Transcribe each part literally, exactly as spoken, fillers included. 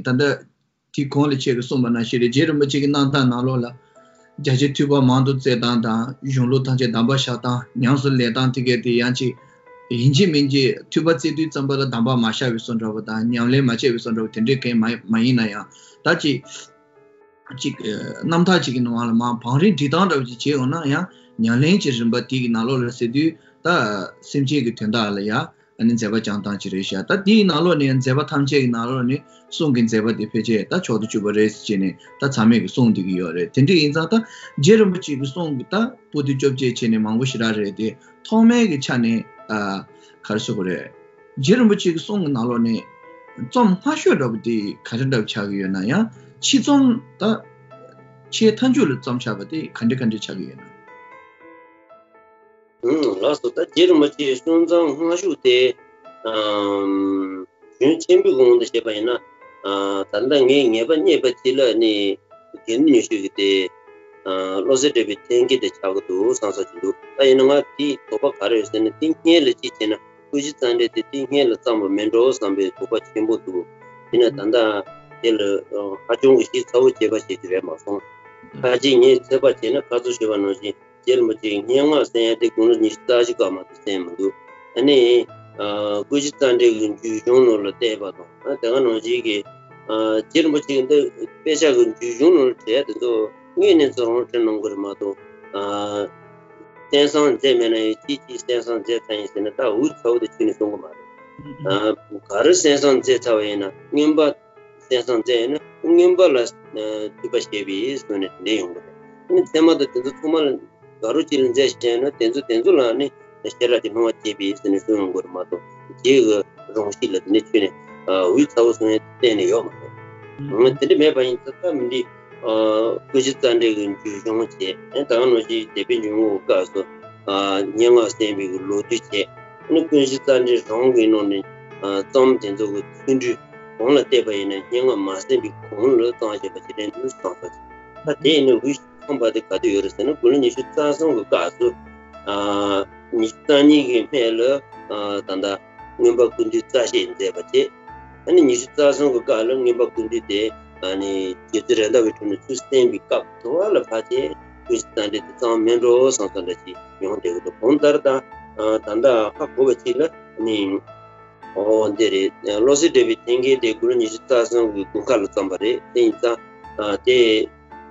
ད་ལྟ་དེ་གོང་ལ་ཁྱེད་ཀྱིས་གསུངས་པ་ནང་བཞིན་རེད། རྗེ་རིན་པོ་ཆེ་གི་གནང་སྟངས་ནང་ལོགས་ལ་རྒྱ་ཆེ་ཐོས་པ་མང་དུ་བཙལ་སྟངས་དང་། གཞུང་ལུགས་ཐམས་ཅད་གདམས་པར་བཞག་སྟངས། ཉམས་སུ་ལེན་སྟངས། དེ་གས་དེ་ཡང་ཅིག་ཡིན་གཅིག་མིན་གཅིག་ཐོས་པ་བཙལ་དུས་ཙམ་པ་ལ་གདམས་པ་མ་བཞག་པའི་བཟོ་འདྲ་བོ་དང་། ཉམས་ལེན་མ་བྱས་པའི་བཟོ་འདྲ་བོ་དེ་འདྲའི་གང་མ་མ་ཡིན་ན་ཡང་། ད་ཅིག་ཅིག་རྣམ་ཐར་ཅིག་གི་ནང་ལ་མར་བང་རིམ་སྒྲིག་སྟངས་འདྲ་བོ་ཅིག་བྱས་ཡོང་ན་ཡང་། ཉམས་ལེན་གྱི་རིམ་པ་དེ་གི་ནང་ལོགས་ལ་ཟེར་དུས། ད་སེམས་ཅན་གྱི་དོན་དག་ལ་ཡ། ཨ་ནི་མཛད་པ་བསྐྱངས་སྟངས་ཅིག་རེད་ཤག་ད་དེའི་ནང་ལོགས་ནས་མཛད་པ་ཐམས་ཅད་ཀྱི་ནང་ལོགས་ནས་གསུང་གི་མཛད་པ་དེ་ཕལ་ཆེར་ད་མཆོག་ཏུ་གྱུར་པ་རེད་ཟེར་བྱས་ནས་ད་ཚང་མས་ཀྱི་གསུང་བསྡད་ཀྱི་ཡོད་རེད། དེ་འདྲ་ཡིན་ཙང་ད་རྗེ་རིན་པོ་ཆེ་གི་གསུང་གི་ད་པོ་ཏི་བཅོ་བརྒྱད་བྱས་ནས་མང་པོ་ཞེ་དྲག་རེད་དེ། ཐོག་མའི་གི་ཆ་ནས་ཨ་ག་རེ་ཟེར་དགོས་རེད། རྗེ་རིན་པོ་ཆེ་གི་གསུང་གི་ནང་ལོགས་ནས་རྩོམ་སྔ་ཤོས་འདྲ་པོ་དེ་ག་རེ་འདྲ་པོ་ཆགས་ཀྱི་ཡོད་ན་ཡང་། ཕྱི་རྩོམ་ད་ཆེས་མཐའ་མཇུག་ལ་རྩོམ་ཆགས་པ་དེ་ག་འདྲ་ག་འདྲ་ཆགས་ཀྱི་ཡོད་ན། ཨང་། ལགས་སོ། ད་རྗེ་རིན་པོ་ཆེའི་གསུང་རྩོམ་སྔ་ཤོས་དེ། ཨམ། གཞུང་ཆེན་པོའི་ངོས་ནས་བཤད་པ་ཡིན་ན། ཨ། ད་ལྟ་ངས་ངེས་པ་རྙེད་པ་ཅིག་ལ་ནི་དགེ་འདུན་ཉི་ཤུ་གི་དེ། ཨ། བློ་གསལ་འགྲེལ་པའི་ཐེམ་སྐས་དེ་ཆགས་ཀྱི་འདུག་བསམ་བསམ་ཅིག་འདུག་ད་ཡིན་ན་ང་དེའི་དོགས་པ་ག་རེ་ཡོད་ཟེར་ན། དེ་སྔོན་ལ་ཅིག་བྱས་ན་ཀུན་གཞི་རྩ་འགྲེལ་དེ་དེ་སྔོན་ལ་བརྩམས་པ་མིན་འགྲོ་བསམ་པའི་དོགས་པ་ཆེན་པོ་འདུག་ཡིན་ན་ད་ལྟ་དེ་ལ་ཧ་ཅང་གི་ཞིབ་ཚགས་པོ་དཔྱད་པ་བྱེད་རྒྱུ་རེད་མ་སོང་། ཁ་ཅིག་ངས་ཚོད་དཔག་བྱས་ན་ཁ་སང་ཞུས་པ་ནང་བཞིན། རྗེ་རིན་པོ་ཆེའི་སྙན་ངག་གསན་ཡ་དེ་དགུང་ལོ་ཉི་ཤུ་རྩ་བཞི་སྐབས་མ་གཏོགས་གསན་མི་འདུག་ཨ་ནི། ཨ། ཀུན་གཞི་རྩ་འགྲེལ་གྱི་མཇུག་གཞུང་ནང་ལ་བལྟས་པ་དང་། ཨ། དེ་ག་ནང་བཞིན་གྱི། ཨ། རྗེ་རིན་པོ་ཆེ་གི་འདི་དཔེ་ཆ་གི་མཇུག་གཞུང་ནང་ལ་བྲིས་དེ་ཚོ་དངོས་གནས་ཚོ་རང་བྲིས་གནང་དགོས་རེད་མ་གཏོགས། ཨ། གསན་བསམ་མཛད་མེད་ན་ཡང་ཅིག་ཅིག་གསན་བསམ་མཛད་ཚར་ཡིན་ཟེར་ན་ད་འུ་ཚ་བོ་དེ་ཁྱོན་ནས་གསུང་གི་མ་རེད། ཨ། ག་རེ་གསན་བསམ་མཛད་ཚར་བ་ཡིན་ན་སྔོན་པ། གསན་བསམ་མཛད་ཡོད་ན་སྔོན་པ་ལ་ཐོས་པ་བྱས་པས་གསུངས་ནས་དེ་འདྲ་ཡོང་གི་རེད། ཨ་ནི་ཚད་མ་དང་དེ་ཚོ་ཚང་མ་ལ་དགའ་རབ་ཅིག་ལ་མཛད་བྱས་ན་དེ་ཚོ་དེ་ཚོ་ལ་ནི་ཞེ་དྲག་གི་སྣང་བ་སྐྱེས་པས་ཟེར་ནས་གསུངས་ཡོང་གི་རེད་མ་གཏོགས། རྗེ་གི་རང་གཤིས་ལ་དེ་ནས་ཁྱོན་ནས་འུ་ཚ་བོ་གསུང་ཡས་གཏན་ནས་ཡོད་མ་རེད། ཨ་ནི་དེ་འདྲ་མེད་པ་ཡིན་ཙང་ད་མི་འདི་ཀུན་གཞི་རྩ་འགྲེལ་གྱི་མཇུག་གཞུང་བྱས། ཨ་ནི་ད་ག་ནང་བཞིན་དེ་པའི་འཇུག་ངོགས་སྐབས་སུ་སྙན་ངག་གསན་པའི་གི་ལོ་དུས་བྱས། ཨ་ནི་ཀུན་གཞི་རྩ་འགྲེལ་རང་གི་ནང་ནས་རྩོམ་དེ་ཚོ་གི་ཚིག་འབྲུ་གོང་ལ་བལྟས་པ་ཡིན་ན་སྙན་ངག་མ་གསན་པའི་གོང་ལ་རྩོམ་བྱས་པ་ཞིག་རེད་འདུག་བསམ་ས་ཅིག་ད་དེ་ཡིན་ན་འུ་ཚང་པ་དེ་ག་དུས་ཡོད་རེད་ཟེར་ན། དགུང་ལོ་ཉི་ཤུ་རྩ་གསུམ་གི་སྐབས་སུ། ཨ། ཉི་ཤུ་རྩ་གཉིས་ཀྱི་སྨད་ལ། ཨ། ད་ལྟ་མངོན་པ་ཀུན་བཏུས་རྩ་བཤད་མཛད་པ་བྱས། ཨ་ནི་ཉི་ཤུ་རྩ་གསུམ་གྱི་སྐབས་ལ་མངོན་པ་ཀུན་བཏུས་དེ། ཨ་ནི་རྗེ་བཙུན་རེད་མདའ་བའི་དྲུང་ནས་ཚུར་གསན་པའི་སྐབས་དུ་བ་ལ་ཕལ་ཆེར་ཀུན་གཞི་རྩ་འགྲེལ་དེ་རྩོམ་མེད་འགྲོ་བསམ་བསམ་འདྲ་ཞིག་ཡོང་བསྡད་ཀྱི་འདུག་གང་ལྟར་ད། ཨ། ད་ལྟ་ཧ་གོ་བ་ཅིག་ལ་ནི། ཨོ་འདི་རེད། བློ་གསལ་འགྲེལ་པའི་ཐེམ་སྐས་དེ་དགུང་ལོ་ཉི་ཤུ་རྩ་གསུམ་གྱི་དགུན་ཁ་ལ་བརྩམས་པ་རེད། དེ་ཡིན་ཙང་། ཨ། དེ་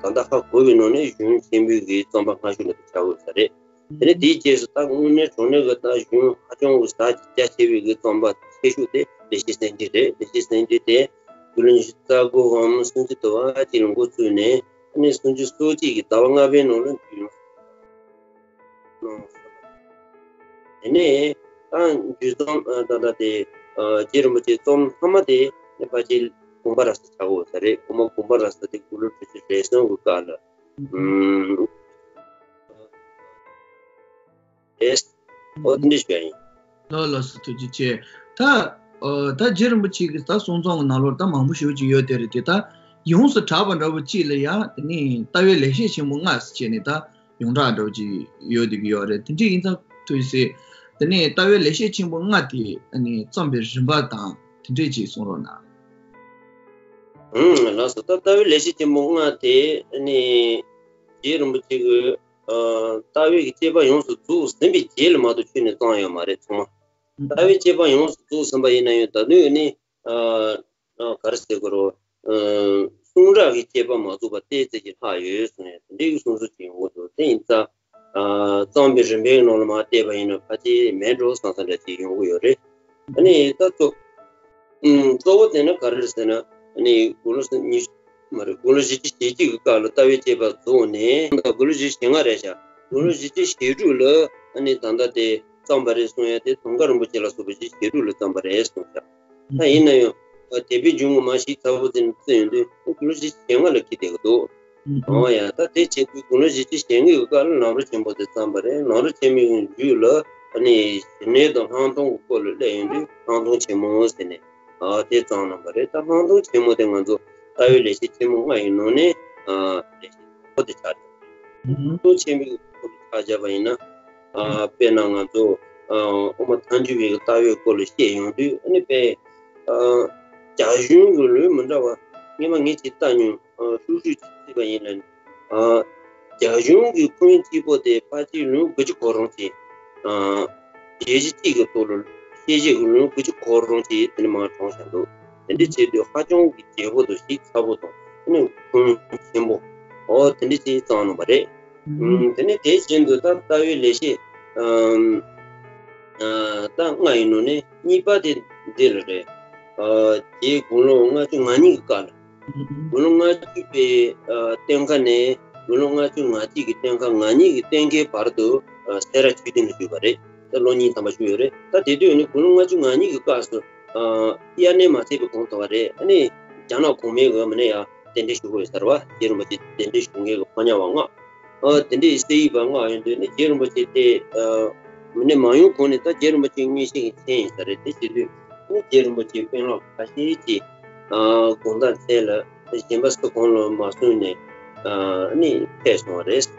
ད་ལྟ་ཧ་གོ་བའི་ནང་ནས་གཞུང་ཆེན་པོའི་གི་རྩོམ་པ་སྔ་ཤོས་ལ་ཆགས་ཡོད་ས་རེད། དེ་ནས་དེའི་རྗེས་སུ་ད་དངོས་གནས་དྲང་གནས་ཀྱི་ད་གཞུང་ཧ་ཅང་གི་ཟབ་རྒྱ་ཆེ་བའི་གི་རྩོམ་པ་ཆེ་ཤོས་དེ་ལེགས་བཤད་སེང་བྲིས་རེད། ལེགས་བཤད་སེང་བྲིས་དེ་དགུང་ལོ་ཉི་ཤུ་རྩ་དགུའམ་སུམ་ཅུ་དུ་བ་ཅིག་ལ་འགོ་བཙུགས་ནས། ཨ་ནི་སུམ་ཅུ་སོ་གཅིག་གི་ཟླ་བ་ལྔ་པའི་ནང་ལ་མཇུག་བསྡུས་གནང་སོང་། དེ་ནས་ད་མཇུག་རྩོམ་ད་ལྟ་དེ། ཨ། རྗེ་རིན་པོ་ཆེའི་རྩོམ་མཐའ་མ་དེ་ནི་ཕལ་ཆེར་དགོངས་པ་རབ་གསལ་ཆགས་ཡོད་ས་རེད། དགོངས་པ་དགོངས་པ་རབ་གསལ་དེ་དགུང་ལོ་དྲུག་ཅུ་རེ་གསུམ་གྱི་སྐབས་ལ། ཨུམ། རེད། ཨོ་དེ་འདྲ་ཞུ་ཡ་ཡིན། ལགས་ལགས་སོ། ཐུགས་རྗེ་ཆེ། ད། ཨ། ད་རྗེ་རིན་པོ་ཆེ་གི་ད་གསུང་རྩོམ་གྱི་ནང་ལོགས་ད་མང་པོ་ཞེ་པོ་ཅིག་ཡོད་དེ་རེད་དེ། ད་ཡོངས་སུ་གྲགས་པ་འདྲ་པོ་ཅིག་ལ་ཡ། དེ་ནས་ལྟ་བའི་ལེགས་བཤད་ཆེན་པོ་ལྔ་ཟེར་བྱས་ནས་ད་ཡོངས་གྲགས་འདྲ་པོ་ཅིག་ཡོད་བསྡད་ཀྱི་ཡོད་རེད། དེ་འདྲ་ཡིན་ཙང་ཐུགས་རྗེ་གཟིགས། དེ་ནས་ལྟ་བའི་ལེགས་བཤད་ཆེན་པོ་ལྔ་དེ་ཨ་ནི་རྩོམ་པའི་རིམ་པ་དང་དེ་འདྲས་ཅིག་གསུང་རོགས་གནང་། ཨང་། ལགས་སོ། ད་ལྟ་བའི་ལེགས་བཤད་ཆེན་པོ་ལྔ་དེ་ཨ་ནི་རྗེ་རིན་པོ་ཆེ་གི། ཨ། ལྟ་བའི་གི་དཔྱད་པ་ཡོངས་སུ་རྫོགས་ཟིན་པའི་རྗེས་ལ་མ་གཏོགས་ཁྱོན་ནས་བརྩམས་ཡོད་མ་རེད། ཚང་མ། ལྟ་བའི་དཔྱད་པ་ཡོངས་སུ་རྫོགས་ཟིན་པ་ཡིན་ན་ཡང་ད་དུང་ནི། ཨ། ཨ། ག་རེ་ཟེར་དགོས་རེད། ཨ། གསུང་རབ་ཀྱི་དཔྱད་པ་མ་རྫོགས་པ་ཏོག་ཙམ་ཅིག་ལྷག་ཡོད་གསུང་ཡ་དེ་འདྲའི་གི་གསུང་སྲོལ་ཅིག་ཡོང་གི་འདུག་དེ་ཡིན་ཙང་། ཨ། རྩོམ་པའི་རིམ་པའི་ནང་ལ་མར་བལྟས་པ་ཡིན་ན་ཕལ་ཆེར་མེད་འགྲོ་བསམ་བསམ་འདྲ་ཅིག་ཡོང་གི་ཡོད་རེད། ཨ་ནི་ད་གཙོ། ཨུམ། གཙོ་བོ་དེ་ནི་ག་རེ་རེད་ཟེར་ན། ཨ་ནི་དགུང་ལོ་ཉི་ཤུ། མ་རེད། དགུང་ལོ་བཞི་བཅུ་ཞེ་གཅིག་གི་སྐབས་ལ་ལྟ་བའི་དཔྱད་པ་རྫོགས་ནས། ད་དགུང་ལོ་བཞི་བཅུ་ཞེ་ལྔ་རེད་ཤག་དགུང་ལོ་བཞི་བཅུ་ཞེ་དྲུག་ལ་ཨ་ནི་ད་ལྟ་དེ་བརྩམས་པ་རེད་གསུང་ཡ་དེ་དུང་དཀར་རིན་པོ་ཆེ་ལ་སོགས་པ་བཞི་བཅུ་ཞེ་དྲུག་ལ་བརྩམས་པ་རེད་གསུངས་ཤག་ད་ཡིན་ན་ཡང་དེ་པའི་འཇུག་ངོགས་མར་ཞིབ་ཚགས་པོ་བརྩིས་ནས་བརྩིས་ཡོང་དུས་དགུང་ལོ་བཞི་བཅུ་ཞེ་ལྔ་ལ་འཁེལ་བསྡད་ཀྱི་འདུག་ཨོ་ཡ། ད་དེ་བྱེད་དུས་དགུང་ལོ་བཞི་བཅུ་ཞེ་ལྔའི་སྐབས་ལ་ལམ་རིམ་ཆེན་མོ་དེ་བརྩམས་པ་རེད། ལམ་རིམ་ཆེན་མོའི་མཇུག་ལ་ཨ་ནི་ཞི་གནས་དང་ལྷག་མཐོང་གི་སྐོར་ལ་སླེབས་ཡོང་དུས་ལྷག་མཐོང་ཆེན་མོ་ཟེར་ནས། ཨ། དེ་བརྩམས་གནང་བ་རེད། ད་ལྷག་མཐོང་ཆེན་མོ་དེ་ང་ཚོ་ལྟ་བའི་ལེགས་བཤད་ཆེན་མོ་ལྔ་ཡི་ནང་ནས། ཨ། ལེགས་བཤད་གཙོ་བོ་དེ་ཆགས་ཀྱི་རེད། ལྷག་མཐོང་ཆེན་མོའི་སྐོར་ལ་ཆ་བཞག་པ་ཡིན་ན། ཨ། དཔེར་ན་ང་ཚོ། ཨ། དབུ་མ་ཐལ་འགྱུར་བའི་ལྟ་བའི་སྐོར་ལ་བཤད་ཡོང་དུས་ཨ་ནི་དཔེ། ཨ། རྒྱ་གཞུང་གི་ལུང་མི་འདྲ་བ་སྔོན་མ་ངས་ཅིག་བལྟས་མྱོང་། ཨ་ཧྲུག་ཧྲུག་ཅིག་བརྩིས་པ་ཡིན་ན། ཨ་རྒྱ་གཞུང་གི་ཁུངས་གཅིག་པོ་དེ་ཕལ་ཆེར་ལུང་དགུ་བཅུ་གོ་གྲངས་ཅིག་ཨ་རྒྱལ་སྤྱི་གཅིག་གི་ཐོག་ལ་བཤད་བྱའི་ལུང་དགུ་བཅུ་གོ་གྲངས་ཅིག་དེ་ནས་མར་དྲངས་བཞག་འདུག་དེ་འདྲ་བྱས་དུས་ཧ་ཅང་གི་རྒྱས་པོ་དང་ཞིབ་ཚགས་པོ་དང་ཨ་ནི་ཁུངས་ཆེན་པོ། ཨོ་དེ་འདྲ་ཅིག་བརྩམས་གནང་བ་རེད། ཨུམ། དེ་ནས་དེ་བཞིན་དུ་ད་ལྟ་བའི་ལེགས་བཤད་ཨམ། ཨ་ད་ལྔ་ཡིན་ནོ་ནི་གཉིས་པ་དེ་འདི་ལ་རེད། ཨ་རྗེ་དགུང་ལོ་ལྔ་བཅུ་ང་གཉིས་ཀྱི་སྐབས་ལ། དགུང་ལོ་ལྔ་བཅུ་པའི་ཨ་སྟོན་ཁ་ནས་དགུང་ལོ་ལྔ་བཅུ་ང་གཅིག་གི་སྟོན་ཁ་ང་གཉིས་ཀྱི་སྟོན་ཁའི་བར་དུ་ཨ་སེ་ར་ཆོས་སྡིངས་ལ་བཞུགས་པ་རེད། ད་ལོ་གཉིས་ཐམ་པ་བཞུགས་ཡོད་རེད། ད་དེ་དུས་ནི་དགུང་ལོ་ལྔ་བཅུ་ང་གཉིས་ཀྱི་སྐབས་སུ་ཨ་དབྱར་གནས་མ་ཚར་བའི་གོང་དུ་བ་རེད། ཨ་ནི་རྒྱ་ནག་གོང་མའི་འོག་མ་ནས་ཡང་གདན་འདྲེན་ཞུ་དགོས་ཡོད་ས་རེད་བ། རྗེ་རིན་པོ་ཆེ་གདན་འདྲེན་ཞུ་མཁན་གྱི་ཕོ་ཉ་བ་ལྔ། ཨ་དེ་འདྲའི་གསེར་ཡིག་པ་ལྔ་ཡོད་འདུག་ནི་རྗེ་རིན་པོ་ཆེ་དེ་ཨ་མི་ནི་མ་ཡོང་གོང་ནས་ད་རྗེ་རིན་པོ་ཆེ་མངོན་ཤེས་ཀྱི་མཚན་ཡིན་ས་རེད། དེ་བྱེད་དུས་ནི་རྗེ་རིན་པོ་ཆེའི་དཔོན་སློབ་ཁ་ཤས་ཀྱིས་ཨ་དགོང་དག་མཚན་ལ་གཞན་པ་སུ་གང་ལ་མ་གསུངས་ནས་ཨ་ནི་ཕེབས་སོང་བ་རེད།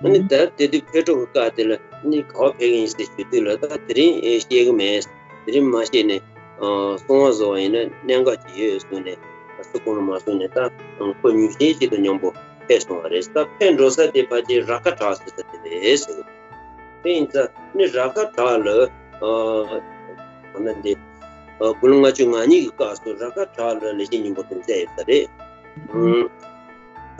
ཨ་ནི་ད་དེ་དུས་ཕེབས་འགྲོ་གི་སྐབས་དེ་ལ་ནི་ག་པར་ཕེབས་ཀྱི་ཡིན་ཟེར་ཞུ་དུས་ལ་ད་དེ་རིང་ཨེ་བཤད་གི་མེད། དེ་རིང་མ་བཤད་ནས་ཨ་གསང་བ་བཟོ་བ་ཡིན་ན་གནད་འགག་ཅིག་ཡོད་གསུངས་ནས་སུ་གང་ལ་མ་གསུངས་ནས་ད་ཁོ་ཉུང་ཤས་ཅིག་དང་མཉམ་པོ་ཕེབས་སོང་བ་རེད། ད་ཕེབས་འགྲོ་ས་དེ་ཕལ་ཆེར་ར་ཁ་བྲག་ཟེར་ས་དེ་རེད་ཟེར། དེ་ཡིན་ཙང་ནི་ར་ཁ་བྲག་ལ་ཨ་ད་ནི་འདི་ཨ་དགུང་ལོ་ལྔ་བཅུ་ང་གཉིས་ཀྱི་སྐབས་སུ་ར་ཁ་བྲག་ལ་ལེགས་བཤད་སྙིང་པོ་དེ་མཛད་ཡོད་ས་རེད། ཨུམ།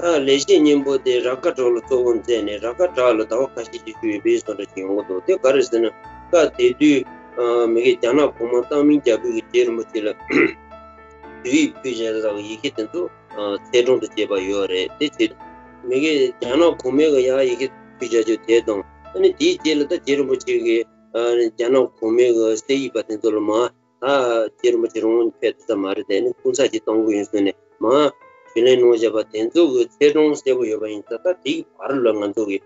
ད་ལེགས་བཤད་སྙིང་པོ་དེ་ར་ཁ་བྲག་ལ་གཙོ་བོ་མཛད་ནས་ར་ཁ་བྲག་ལ་ཟླ་བ་ཁ་ཤས་ཅིག་བཞུགས་ཡོད་པའི་བཟོ་འདྲ་ཅིག་ཡོང་གི་འདུག་དེ་ག་རེ་ཟེར་ན་སྐབས་དེ་དུས་ཨ་མི་གི་རྒྱ་ནག་གོང་མ་ཏང་མིན་རྒྱལ་པོ་གི་རྗེ་རིན་པོ་ཆེ་ལ་བོད་ཡིག་ཕུལ་བྱས་ལ་ཡི་གེ་དེ་ཚོ་ཨ་ཚེག་དྲུང་དུ་བྱས་པ་ཡོད་རེད། དེ་བྱས་མི་གི་རྒྱ་ནག་གོང་མའི་གི་ཡང་ཡི་གེ་ཕུལ་བྱ་རྒྱུ་དེ་དང་ཨ་ནི་དེའི་རྗེས་ལ་ད་རྗེ་རིན་པོ་ཆེ་གི་ཨ་རྒྱ་ནག་གོང་མའི་གི་གསེར་ཡིག་པ་དེ་ཚོ་ལ་མ། ད་རྗེ་རིན་པོ་ཆེ་རང་ཕེབས་ཐུབ་ས་མ་རེད། དེ་ནི་སྐུ་ཚ་ཞིག་གཏོང་གི་ཡིན་ཟེར་ནས་མ་ཞུ་ལན་གནང་བཞག་པ་དེ་ཚོ་གི་ཚེག་དྲུང་གསལ་པོ་ཡོད་པ་ཡིན་ཙང་ད་དེའི་བར་ལ་ང་ཚོ་གི་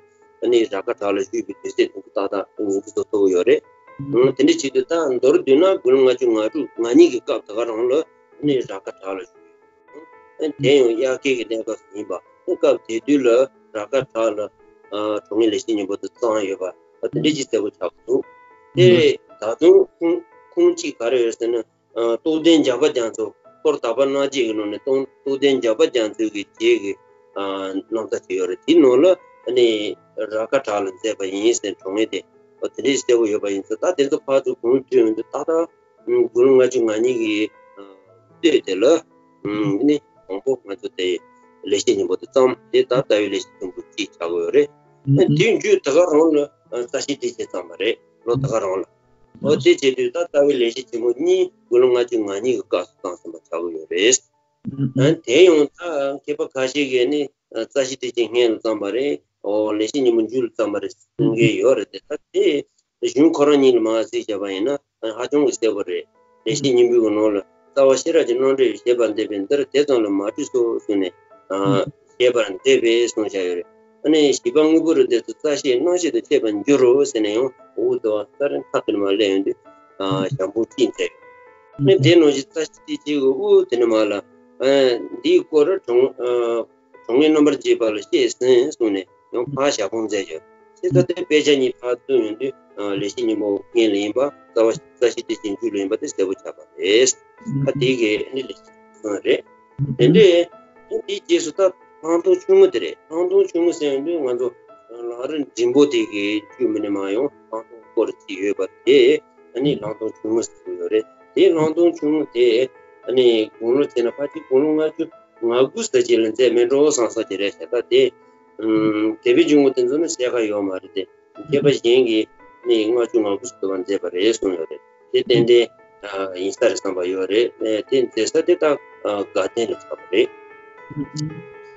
ཨ་ནི་ར་ཁ་བྲག་ལ་བཞུགས་པའི་དུས་ཚོད་དེ་ཚོ་ཏག་ཏག་ངོས་འཛིན་བཟོ་ཐུབ་ཀྱི་ཡོད་རེད། ཨང་། དེ་འདྲ་བྱེད་དུས་ད་མདོར་བསྡུས་ན་དགུང་ལོ་ལྔ་བཅུ་ང་དྲུག་ང་གཉིས་ཀྱི་སྐབས་དེ་ག་རང་ལ་ཨ་ནི་ར་ཁ་བྲག་ལ་བཞུགས་ཡོད། དེ་ཡང་དབྱར་ཁའི་གི་གནས་སྐབས་སུ་ཡིན་པ། སྐབས་དེ་དུས་ལ་ར་ཁ་བྲག་ལ་ཨ་དྲང་ངེས་ལེགས་བཤད་སྙིང་པོ་དེ་བརྩམས་ཡོད་པ་ཨ་དེ་འདྲ་ཅིག་གསལ་པོ་ཆགས་འདུག་དེ་ད་དུང་ཁུངས་ཁུངས་གཅིག་ག་རེ་ཡོད་ཟེར་ན། ཨ་རྟོགས་ལྡན་འཇམ་དཔལ་རྒྱ་མཚོ། ཧོར་དག་པ་སྣ་བརྒྱད་ཀྱི་ནང་ནས་རྟོགས་རྟོགས་ལྡན་འཇམ་དཔལ་རྒྱ་མཚོའི་གི་རྗེ་གི་ཨ་རྣམ་ཐར་ཅིག་ཡོད་རེད། དེའི་ནང་ལ་ཨ་ནི་ར་ཁ་བྲག་ལ་མཛད་པ་ཡིན་ཟེར་དྲང་ངེས་དེ་ཨ་དེ་འདྲ་གསལ་པོ་ཡོད་པ་ཡིན་ཙང་ད་དེ་ཚོ་ཕར་ཚུར་གོང་བསྡུས་ཡོང་དུས་ཏག་ཏག་དགུང་ལོ་ལྔ་བཅུ་ང་གཉིས་ཀྱི་ཨ་སྟོད་དེ་ལ་ཨ་ནི་དང་པོ་ང་ཚོ་དེ་ལེགས་བཤད་སྙིང་པོ་དེ་བརྩམས། དེ་ད་ལྟ་བའི་ལེགས་བཤད་སྙིང་པོ་གཅིག་ཆགས་ཀྱི་ཡོད་རེད། ཨ་དེའི་མཇུག་དེ་ག་རང་ལ་ཨ་རྩ་ཤེ་བདེ་ཆེན་བརྩམས་པ་རེད། ལོ་དེ་ག་རང་ལ། ཨོ་དེ་བྱེད་དུས་ད་ལྟ་བའི་ལེགས་བཤད་ཆེན་མོ་གཉིས་དགུང་ལོ་ལྔ་བཅུ་ང་གཉིས་ཀྱི་སྐབས་སུ་བརྩམས་ཟིན་པ་ཆགས་ཀྱི་ཡོད་རེད། ཨ་དེ་ཡང་ད་མཁས་པ་ཁ་ཤས་ཀྱིས་ནི་རྩ་ཤེ་བདེ་ཆེན་སྔོན་ལ་བརྩམས་པ་རེད། ཨོ་ལེགས་བཤད་སྙིང་པོ་མཇུག་ལ་བརྩམས་པ་རེད་གསུང་མཁན་ཡོད་རེད་དེ། ད་དེ་གཞུང་ཁོ་རང་གཉིས་ལ་མར་གཟིགས་བྱས་པ་ཡིན་ན་ཧ་ཅང་གི་གསལ་པོ་རེད། ལེགས་བཤད་སྙིང་པོའི་ནང་ལ་རྩ་བ་ཤེས་རབ་ཀྱི་རྣམ་འགྲེལ་བཞད་པར་འདོད་པས་འདིར་དེ་ཙམ་ལ་མ་བྲིས་སོ་གསུངས་ནས། ཨ་བཞད་པར་འདོད་པས་གསུངས་བཞག་ཡོད་རེད། ཨ་ནི་བཞི་པ་དངོས་པོ་རུ་འདོད་ཚུལ་རྩ་ཤེས་རྣམ་ཤེས་དང་བཅས་པར་འགྱུར་རོ་ཟེར་ནས་ཡང་འུ་དོ་ས་རིན་ཐག་ཏུ་མ་སླེབས་ཡོང་དུས་ཨ་ཞང་པོ་ཅིག་མཛད་ཡོད། ཨ་ནི་དེ་ནང་བཞིན་རྩ་ཤེ་བདེ་ཆེན་གྱི་དབུ་དེ་ནས་མར་ལ་ཨ་འདིའི་སྐོར་དྲང་ཨ་དྲང་ངེས་རྣམ་པར་འབྱེད་པ་ལ་བཤད་ཟིན་གསུངས་ནས་ཡང་ཕར་ཞབས་འཕངས་མཛད་ཡོད། ཚེ་ད་ལྟའི་དཔེ་ཆ་གཉིས་ཕར་བསྟུན་ཡོང་དུས་ཨ་ལེགས་བཤད་སྙིང་པོ་སྔོན་ལ་ཡིན་པ་རྩ་བ་རྩ་ཤེ་བདེ་ཆེན་མཇུག་ལ་ཡིན་པ་དེ་གསལ་པོ་ཆགས་པ་རེད། ད་དེ་གའི་ཨ་ནི་ལེགས་བཤད་གསུངས་རེད། དེ་འདྲའི་དེའི་རྗེས་སུ་ད་ལྷག་མཐོང་ཆུང་ངུ་དེ་རེད། ལྷག་མཐོང་ཆུང་ངུ་ཟེར་ཡོང་དུས་ང་ཚོ་ལམ་རིམ་འབྲིང་པོ་དེ་གའི་བཅུད་མི་ནས་མ་ཡོང་ལྷག་མཐོང་སྐོར་གཅིག་ཡོད་པ་དེ་ཨ་ནི་ལྷག་མཐོང་ཆུང་ངུ་ཟེར་གྱི་ཡོད་རེད། དེའི་ལྷག་མཐོང་ཆུང་ངུ་དེ་ཨ་ནི་དགུང་ལོ་བྱས་ན་ཕལ་ཆེར་དགུང་ལོ་ལྔ་བཅུ་ང་དགུ་ཟེར་ཅིག་ལ་མཛད་མེད་འགྲོ་བསམ་བསམ་ཅིག་རེད་ཤག་ད་དེ་ཨ་དེ་བའི་འབྱུང་ཁུངས་དེ་ཚོ་ནི་གསལ་ཁ་ཡོད་མ་རེད་དེ། མཁས་པ་གཞན་གྱིས་ནི་ལྔ་བཅུ་ང་དགུ་ཙམ་དུ་མ་མཛད་པ་རེད་གསུངས་ཡོད་རེད། དེ་ཏན་ཏན་ཨ་ཡིན་ས་རེད་བསམ་པ་ཡོད་རེད། ཨེ་དེ་མཛད་ས་དེ་ད་ཨ་དགའ་ལྡན་ལ་ཆགས་པ་རེད།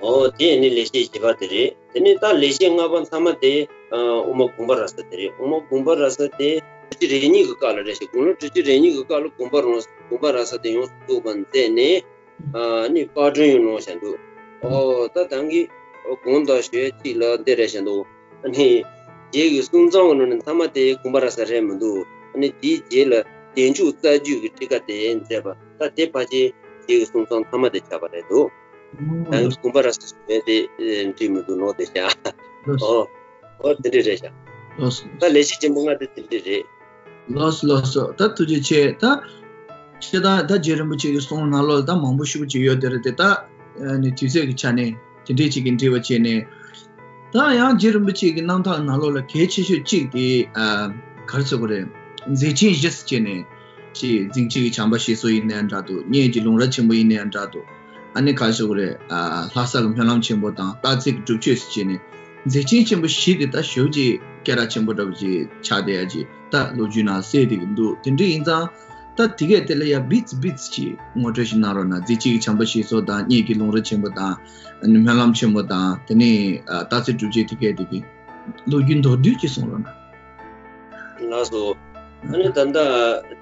ཨོ་དེ་ནི་ལེགས་བཤད་བཞི་པ་དེ་རེད། དེ་ནི་ད་ལེགས་བཤད་ལྔ་པ་མཐའ་མ་དེ་ཨ་དབུ་མ་དགོངས་པ་རབ་གསལ་དེ་རེད། དབུ་མ་དགོངས་པ་རབ་གསལ་དེ་དྲུག་ཅུ་རེ་གཉིས་ཀྱི་སྐབས་ལ་རེད་ཤག་དགུང་ལོ་དྲུག་ཅུ་རེ་གཉིས་ཀྱི་སྐབས་ལ་དགོངས་པ་རང་དགོངས་པ་རབ་གསལ་དེ་ཡོངས་སུ་རྫོགས་པ་མཛད་ནས། ཨ་ནི་པར་སྐྲུན་ཡང་གནང་བཞག་འདུག་ཨོ་ད་ད་གིན་དགོངས་དག་ཞུ་ཡས་གཅིག་ལ་འདི་རེད་བཞག་འདུག་ཨ་ནི་རྗེ་གི་གསུང་རྩོམ་གྱི་ནང་ནས་མཐའ་མ་དེ་དགོངས་པ་རབ་གསལ་རེད་མི་འདུག་ཨ་ནི་དེའི་རྗེས་ལ་བདེ་མཆོག་རྩ་རྒྱུད་ཀྱི་ཁྲིད་ཀ་དེ་མཛད་པ་ད་དེ་ཕལ་ཆེར་རྗེ་གི་གསུང་རྩོམ་མཐའ་མ་དེ་ཆགས་པ་རེད་འདུག་ད་གིན་དགོངས་པ་རབ་གསལ་ཞུ་ཡས་དེ་འགྲིག་མི་འདུག་ནོར་བསྡད་བཞག་ཨོ་ཨོ་དེ་འདྲ་རེད་བཞག་ལགས་སོ། ད་ལེགས་བཤད་ཆེན་པོ་ལྔ་དེ་དེ་འདྲ་རེད། ལགས་སོ་ལགས་སོ། ད་ཐུགས་རྗེ་ཆེ། ད་ སྤྱིར་བཏང་ད་རྗེ་རིན་པོ་ཆེ་གི་གསུང་ནང་ལོགས་ལ་ད་མང་པོ་ཞེ་པོ་ཅིག་ཡོད་དེ་རེད་དེ། ད་ཨ་ནི་དུས་ཚོད་ཀྱི་ཆ་ནས་དེ་འདྲས་ཅིག་གི་འབྲེལ་བ་བྱས་ནས། ད་ཡང་རྗེ་རིན་པོ་ཆེ་གི་རྣམ་ཐར་ནང་ལོགས་ལ་གལ་ཆེ་ཤོས་གཅིག་དེ་ཨ་ག་རེ་ཟེར་དགོས་རེད། མཛེས་ཆེན་བཞི་ཟེར་བྱས་ནས་ཅིག་རྫིང་ཕྱི་གི་བྱམས་པ་ཞེས་སོགས་ཡིན་ནའང་འདྲ་འདུག། སྙན་གྱི་ལུང་རབས་ཆེན་པོ་ཡིན་ནའང་འདྲ་འདུག། ཨ་ནི་ག་རེ་ཟེར་དགོས་རེད། ཨ་ལྷ་ས་གི་སྨོན་ལམ་ཆེན་པོ་དང་སྟག་རྩེ་གི་སྒྲུབ་མཆོད་ཟེར་བྱས་ནས་མཛེས་ཆེན་ཆེན་པོ་བཞི་དེ་ད་ཞེ་པོ་ཅིག་སྐད་གྲགས་ཆེན་པོ་འདྲ་པོ་ཅིག་ཆགས་བསྡད་ཡ་ཅིག་ད་ལོ་རྒྱུས་ནང་གསལ་བསྡད་ཀྱི་འདུག། དེ་འདྲ་ཡིན་ཙང་། ད་དེ་གས་དེ་ལ་ཡ་སྦིས་སྦིས་ཅིག་ངོ་སྤྲོད་ཞིག་གནང་རོགས་གནང་། མཛེས་ཆེན་གྱི་བྱམས་པ་ཞེས་སོགས་དང་། སྙན་གྱི་ལུང་རབས་ཆེན་པོ་དང་། ཨ་ནི་སྨོན་ལམ་ཆེན་པོ་དང་། དེ་ནས་ཨ་སྟག་རྩེ་སྒྲུབ་མཆོད་དེ་གས་དེ་གི་ལོ་རྒྱུས་མདོར་བསྡུས་ཅིག་གསུང་རོགས་གནང་། ལགས་སོ། ཨ་ནི་ད་ལྟ་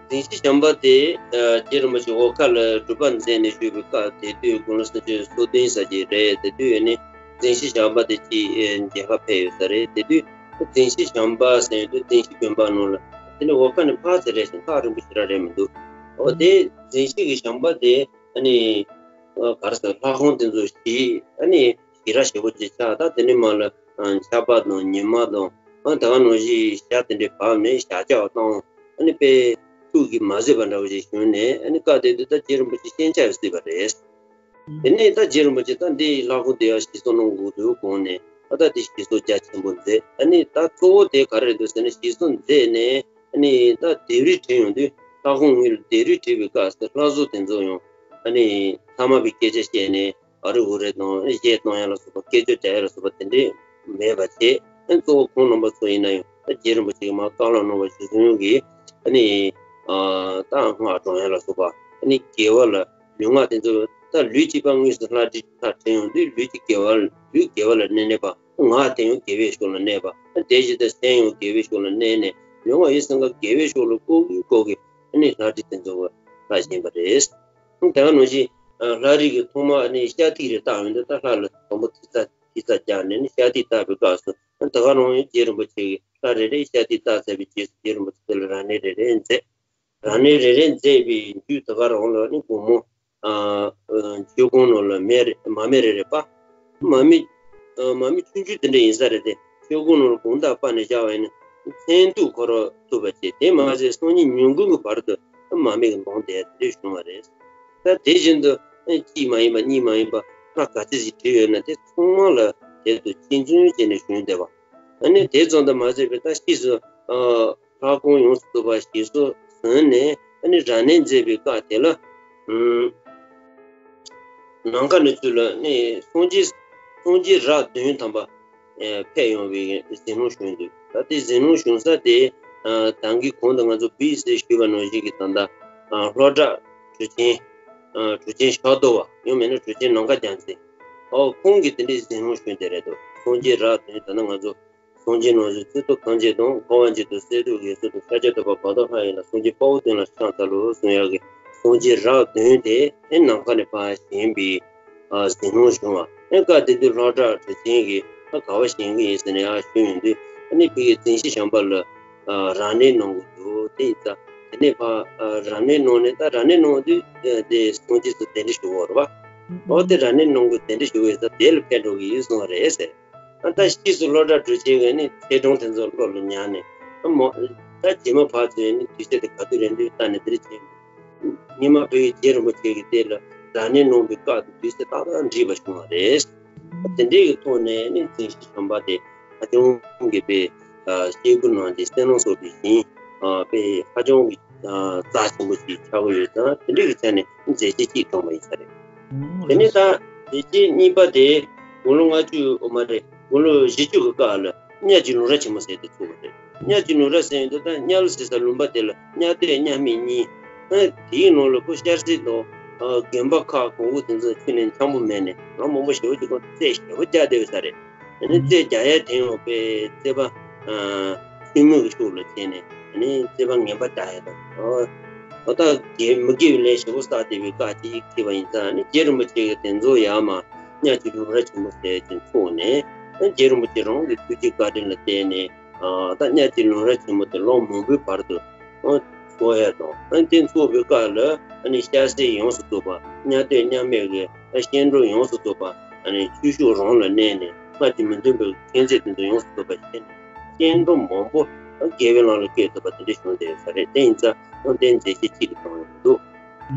རྫིང་ཕྱི་བྱམས་པ་དེ་ཨ་རྗེ་རིན་པོ་ཆེ་འོལ་ཁ་ལ་སྒྲུབ་པ་མཛད་ནས་བཞུགས་པའི་སྐབས་དེ་དུས་དགུང་ལོ་སུམ་ཅུ་སོ་བདུན་ཙམ་ཅིག་རེད། དེ་དུས་ནི་རྫིང་ཕྱི་བྱམས་པ་དེ་ཅིག་ཨེ་མཇལ་ཁ་ཕེབས་ཡོད་ས་རེད། དེ་དུས་རྫིང་ཕྱི་བྱམས་པ་ཟེར་དུས་རྫིང་ཕྱི་དགོན་པ་ནང་ལ། དེ་ནི་འོལ་ཁ་ནས་ཕར་ཚུར་རེད་ཤག། ཐག་རིང་པོ་ཞེ་དྲག་རེད་མི་འདུག། འོ་དེ་རྫིང་ཕྱི་གི་བྱམས་པ་དེ་ཨ་ནི་ཨ་ག་རེ་ཟེར། ལྷ་ཁང་དེ་ཚོ་ཞིག་ཨ་ནི་ཞེ་དྲག་ཞེ་པོ་ཅིག་ཆགས། ད་དེ་ནི་མ་ལ་ཨ་ཆར་པ་དང་ཉི་མ་དང་ཨ་ད་ག་ནང་བཞིན་ཞག་དེ་འདྲའི་བབས་ནས་ཞག་བཅག་བཏང་། ཨ་ནི་དཔེ་ཐུགས་ཀྱིས་མ་བཟོད་པ་འདྲ་བོ་ཞིག་བྱུང་ནས། ཨ་ནི་སྐབས་དེ་དུས་ད་རྗེ་རིན་པོ་ཆེ་སྤྱན་ཆབ་སྲིད་པ་རེད། དེ་ནས་ད་རྗེ་རིན་པོ་ཆེ་ད་འདི་ལྷ་ཁང་དེ་ཡང་ཞིག་གསོ་གནང་དགོས་འདུག་དགོངས་ནས། ཨ་ད་དེ་ཞིག་གསོ་རྒྱ་ཆེན་པོ་མཛད། ཨ་ནི་ད་གཙོ་བོ་དེ་ག་རེ་རེད་འདུག་ཟེར་ན། ཞིག་གསོ་མཛད་ནས་ཨ་ནི་ད་ལྡེབས་རིས་བྲིས་ཡོང་དུས། ལྷ་ཁང་ངོས་ལ་ལྡེབས་རིས་བྲིས་པའི་སྐབས་སུ་ལྷ་བཟོ་དེ་ཚོ་ཡང་ཨ་ནི་ཐ་མལ་པའི་སྐད་ཆ་བཤད་ནས། ཨ་རི་འུ་རི་དང་གཞས་གཏོང་ཡ་ལ་སོགས་པ། སྐད་ཅོར་རྒྱག་ཡ་ལ་སོགས་པ་དེ་འདྲས་མེད་པ་བྱས། ཨ་གཙོ་བོ་ཁོང་རྣམ་པ་ཚོ་ཡིན་ན་ཡང་ད་རྗེ་རིན་པོ་ཆེ་གིས་མར་བཀའ་སློབ་གནང་བ་གཞིར་བཟུང་གིས། ཨ་ནི་ཨ་ད་སྔགས་བགྲང་ཡ་ལ་སོགས་པ། ཨ་ནི་དགེ་བ་ལ་ལུས་ངག་དེ་ཚོ་ད་ལུས་གཅིག་པ་དངོས་སུ་ལྷ་བྲིས་ལྷ་བྲིས་ཡོང་དུས། ལུས་ཀྱི་དགེ་བ། ལུས་དགེ་བ་ལ་གནས་གནས་པ། ངག་དེ་ཡང་དགེ་བའི་ཕྱོགས་ལ་གནས་པ། ཨ་དེ་བཞིན་དུ་སེམས་ཡང་དགེ་བའི་ཕྱོགས་ལ་གནས་ནས། ལུས་ངག་ཡིད་གསུམ་ཀ་དགེ་བའི་ཕྱོགས་ལ་བཀོལ་གིན་བཀོལ་གིན། ཨ་ནི་ལྷ་བྲིས་དེ་ཚོ་ལ་ལྷག་བཞིན་པ་རེད། ད་ག་ནང་བཞིན་ལྷ་རིས་ཀྱི་ཐོག་མ་ནི་ཤ་ཐིག་རེ་བཏགས་ཡོང་དུས། ད་ལྷ་ལ་དང་པོ་ཐིག་རྩ་ཐིག་རྩ་རྒྱག་ནས་ནི་ཤ་ཐིག་བཏགས་པའི་སྐབས་སུ། ད་ག་རང་ཡང་རྗེ་རིན་པོ་ཆེ་གིས་ལྷ་རེ་རེ་ཤ་ཐིག་བཏགས་ཚར་བའི་རྗེས་སུ། རྗེ་རིན་པོ་ཆེ་དེ་ལ་རབ་གནས་རེ་རེ་མཛད། རབ་གནས་རེ་རེ་མཛད་པའི་མཇུག་ད་ག་རང་ལ་ནི་དགོང་མོ་ཨ་ཨ་མཆོད་ཀོང་ནང་ལ་མེ་རེ་མར་མེ་རེ་རེ་སྤར། མར་མེ་ཨ་མར་མེ་ཆུང་ཆུང་དེ་འདྲ་ཡིན་ས་རེད་དེ། མཆོད་ཀོང་ནང་ལ་དགོང་དག་སྤར་ནས་བཞག་པ་ཡིན་ན་མཚན་ཐུག་འཁོར་ཐུབ་པ་བྱས། དེ་མ་ཟད་སང་ཉིན་ཉིན་གུང་གི་བར་དུ་མར་མེ་གིས་ལྡོངས་བསྡད་དེ་བྱུང་བ་རེད། ད་དེ་བཞིན་དུ་ཨ་གཅིག་མ་ཡིན་པ་གཉིས་མ་ཡིན་པ་ལྷ་ག་ཚད་ཅིག་བྲིས་ཡོད་ན་དེ་ཚང་མ་ལ་དེ་ཚོ་གཅིག་མཚུངས་བྱས་ནས་བྱུང་བསྡད་པ། ཨ་ནི་དེ་ཙམ་དུ་མ་ཟད་པའི་ད་ཕྱིས་སུ་ཨ་ལྷ་ཁང་ཡོངས་སུ་རྫོགས་པ་ཞིག་གསོ་བཟུང་ནས། ཨ་ནི་རབ་གནས་མཛད་པའི་སྐབས་དེ་ལ་ཨུམ་ནམ་མཁའ་ནས་ཚུར་ལ་ནི་སངས་རྒྱས་སངས་རྒྱས་རབས་བདུན་ཐམ་པ་ཨེ་ཕེབས་ཡོང་བའི་གཟིམ་ལུང་བྱུང་འདུག། ད་དེ་གཟིམ་ལུང་བྱུང་ས་དེ་ཨ་ད་གིན་གོང་དུ་ང་ཚོ་སྦིས་ཟེར་ཞུས་པ་ནང་བཞིན་གྱི་ད་ལྟ་ཨ་ལྷོ་བྲག་གྲུབ་ཆེན་ཨ་གྲུབ་ཆེན་ཞབས་རྡོལ་བ། ཡང་མིན་ན་གྲུབ་ཆེན་ནམ་མཁའ་རྒྱལ་མཚན། ཨོ་ཁོང་གིས་དེ་འདྲའི་གཟིམ་ལུང་བྱུང་བསྡད་རེད་འདུག། སངས་རྒྱས་རབས་བདུན། ད་ནི་ང་ཚོ་སངས་རྒྱས་རྣམ་གསུམ་ཚུལ་ཁྲིམས་ཐམས་ཅད་དང་། འཁོར་བ་འཇིག་རྟེན་གསེར་ཐུབ་འོད་གསལ་དང་། ཤཱཀྱ་ཐུབ་པ་བར་དོ་ལྷ་ཡིན་ལ། སངས་རྒྱས་དཔའ་བོ་དོན་ལ་ཕྱག་འཚལ་ལོ་གསུང་ཡག་གི་སངས་རྒྱས་རབས་བདུན་དེ་ཨེ་ནམ་མཁའ་ནས་ཕར་བཞེངས་པའི་ཨ་གཟིམ་ལུང་བྱུང་བ། ཨེ་སྐབས་དེ་དུས་ལྷོ་བྲག་གྲུབ་ཆེན་གྱིས་ཨ་ག་པར་བཞེངས་ཀྱི་ཡིན་ཟེར་ནས་ཡར་ཞུས་ཡོང་དུས། ཨ་ནི་ཕ་གི་རྫིང་ཕྱི་བྱམས་པ་ལ་ཨ་རབ་གནས་གནང་གི་འདུག། དེ་ཡིན་ཙང་དེ་ནས་ཕར་ཨ་རབ་གནས་གནང་ནས། ད་རབ་གནས་གནང་དུས་ཨ་དེ་སངས་རྒྱས་སུ་གདན་འདྲེན་ཞུ་བ་རེད་པ། ཨོ་དེ་རབ་གནས་གནང་གི་གདན་འདྲེན་ཞུ་བའི་ས་དེ་ལ་ཕེབས་འགྲོ་གི་ཡིན་གསུངས་པ་རེད་ཟེར། ཨ་ད་ཕྱིས་སུ་ལྷོ་བྲག་གྲུབ་ཆེན་གྱིས་ནི་ཚེས་གྲངས་དེ་ཚོ་བློ་ལ་ཉར་ནས། ཨ་མོ་ད་རྗེས་མ་ཕར་ཚུར་ནི་དུས་ཚོད་དེ་ག་དུས་རེད་འདུག་ལྟ་ནས་དེ་འདྲ་བྱས། སྔོན་མ་བོད་ཀྱི་རྗེ་རིན་པོ་ཆེ་གིས་དེ་ལ་རབ་གནས་གནང་བའི་སྐབས་དེ་དུས་ཚོད་ཏག་ཏག་འགྲིག་པ་བྱུང་བ་རེད། དེ་འདྲའི་གི་ཐོག་ནས་ནི་རྫིང་ཕྱི་བྱམས་པ་དེ་ཧ་ཅང་གི་དཔེ་ཨ་སྐྱེ་དགུ་ནང་གི་བསོད་ནམས་གསོག་པའི་ཞིང་། ཨ་དཔེ་ཧ་ཅང་གི་ཨ་རྩ་ཆེན་པོ་ཞིག་ཆགས་ཀྱི་ཡོད་ཙང་། དེ་འདྲའི་གི་ཆ་ནས་མཛད་རྗེས་གཅིག་བགྲངས་པ་ཡིན་ས་རེད། དེ་ནས་ད་མཛད་རྗེས་གཉིས་པ་དེ་དགུང་ལོ་ལྔ་བཅུ་མ་རེད། དགུང་ལོ་བཞི་བཅུ་གི་སྐབས་ལ་གཉའ་བཅས་ལུང་རབས་ཆེན་མོ་ཟེར་དེ་ཚུགས་པ་རེད། གཉའ་བཅས་ལུང་རབས་ཟེར་ཡོང་དུས་ད་གཉ་ལ་ཟེར་ས་ལུང་པ་དེ་ལ་གཉའ་སྟོད་གཉའ་སྨད་གཉིས། ཨ་དེའི་ནང་ལ་ཁོ་ཤར་གསེར་དང་ཨ་དགོན་པ་ཁག་གོང་བུ་དེ་ཚོ་ཁྱོན་ནས་འཆམ་པོ་མེད་ནས། ལམ་མང་པོ་ཞེ་པོ་ཅིག་ཁོ་རྩེད་ཞེ་པོ་རྒྱག་བསྡད་ཡོད་ས་རེད། ཨ་ནི་རྩེད་རྒྱག་ཡས་དེ་ཡང་དཔེ་རྩེད་པ་ཨ་སྲིན་མོ་གི་ཕྱོགས་ལ་བྱས་ནས། ཨ་ནི་རྩེད་པ་ངན་པ་རྒྱག་ཡས་དང་། ཨོ་ད་དགེ་མི་དགེ་བའི་ལས་ཞེ་པོ་བསགས་བསྡད་པའི་སྐབས་ཅིག་ཁེལ་བ་ཡིན་ཙང་། ཨ་ནི་རྗེ་རིན་པོ་ཆེ་གིས་དེ་ཚོ་ཡར་མར་གཉའ་བཅས་ལུང་རབས་ཆེན་མོ་ཟེར་ཅིག་ཚུགས་ནས། ཨ་རྗེ་རིན་པོ་ཆེ་རང་གི་ཐུགས་རྗེ་བཀའ་དྲིན་ལ་བརྟེན་ནས། ཨ་ད་གཉའ་བཅས་ལུང་རབས་ཆེན་མོ་དེ་ལོ་མང་པོའི་བར་དུ་ཨ་འཚོགས་ཡས་དང་། ཨ་དེ་འཚོགས་པའི་སྐབས་ལ་ཨ་ནི་ཤར་གསེར་ཡོངས་སུ་རྫོགས་པ། གཉའ་སྟོད་གཉའ་སྨད་ཀྱི་ཨ་སྐྱེ་འགྲོ་ཡོངས་སུ་རྫོགས་པ། ཨ་ནི་ཆོས་ཕྱོགས་རང་ལ་གནས་ནས། སྔར་གྱི་མི་མཐུན་པའི་མཁྱེན་བརྩེ་དེ་ཚོ་ཡོངས་སུ་རྫོགས་པ་བྱས་ནས། སྐྱེ་འགྲོ་མང་པོ་ཨ་དགེ་བའི་ལམ་ལ་བཀོད་ཐུབ་པ་དེ་འདྲ་བྱུང་བསྡད་ཡོད་ས་རེད། དེ་ཡིན་ཙང་ཨ་དེ་མཛད་རྗེས་གཅིག་ཏུ་བགྲངས་ཡོང་གི་འདུག།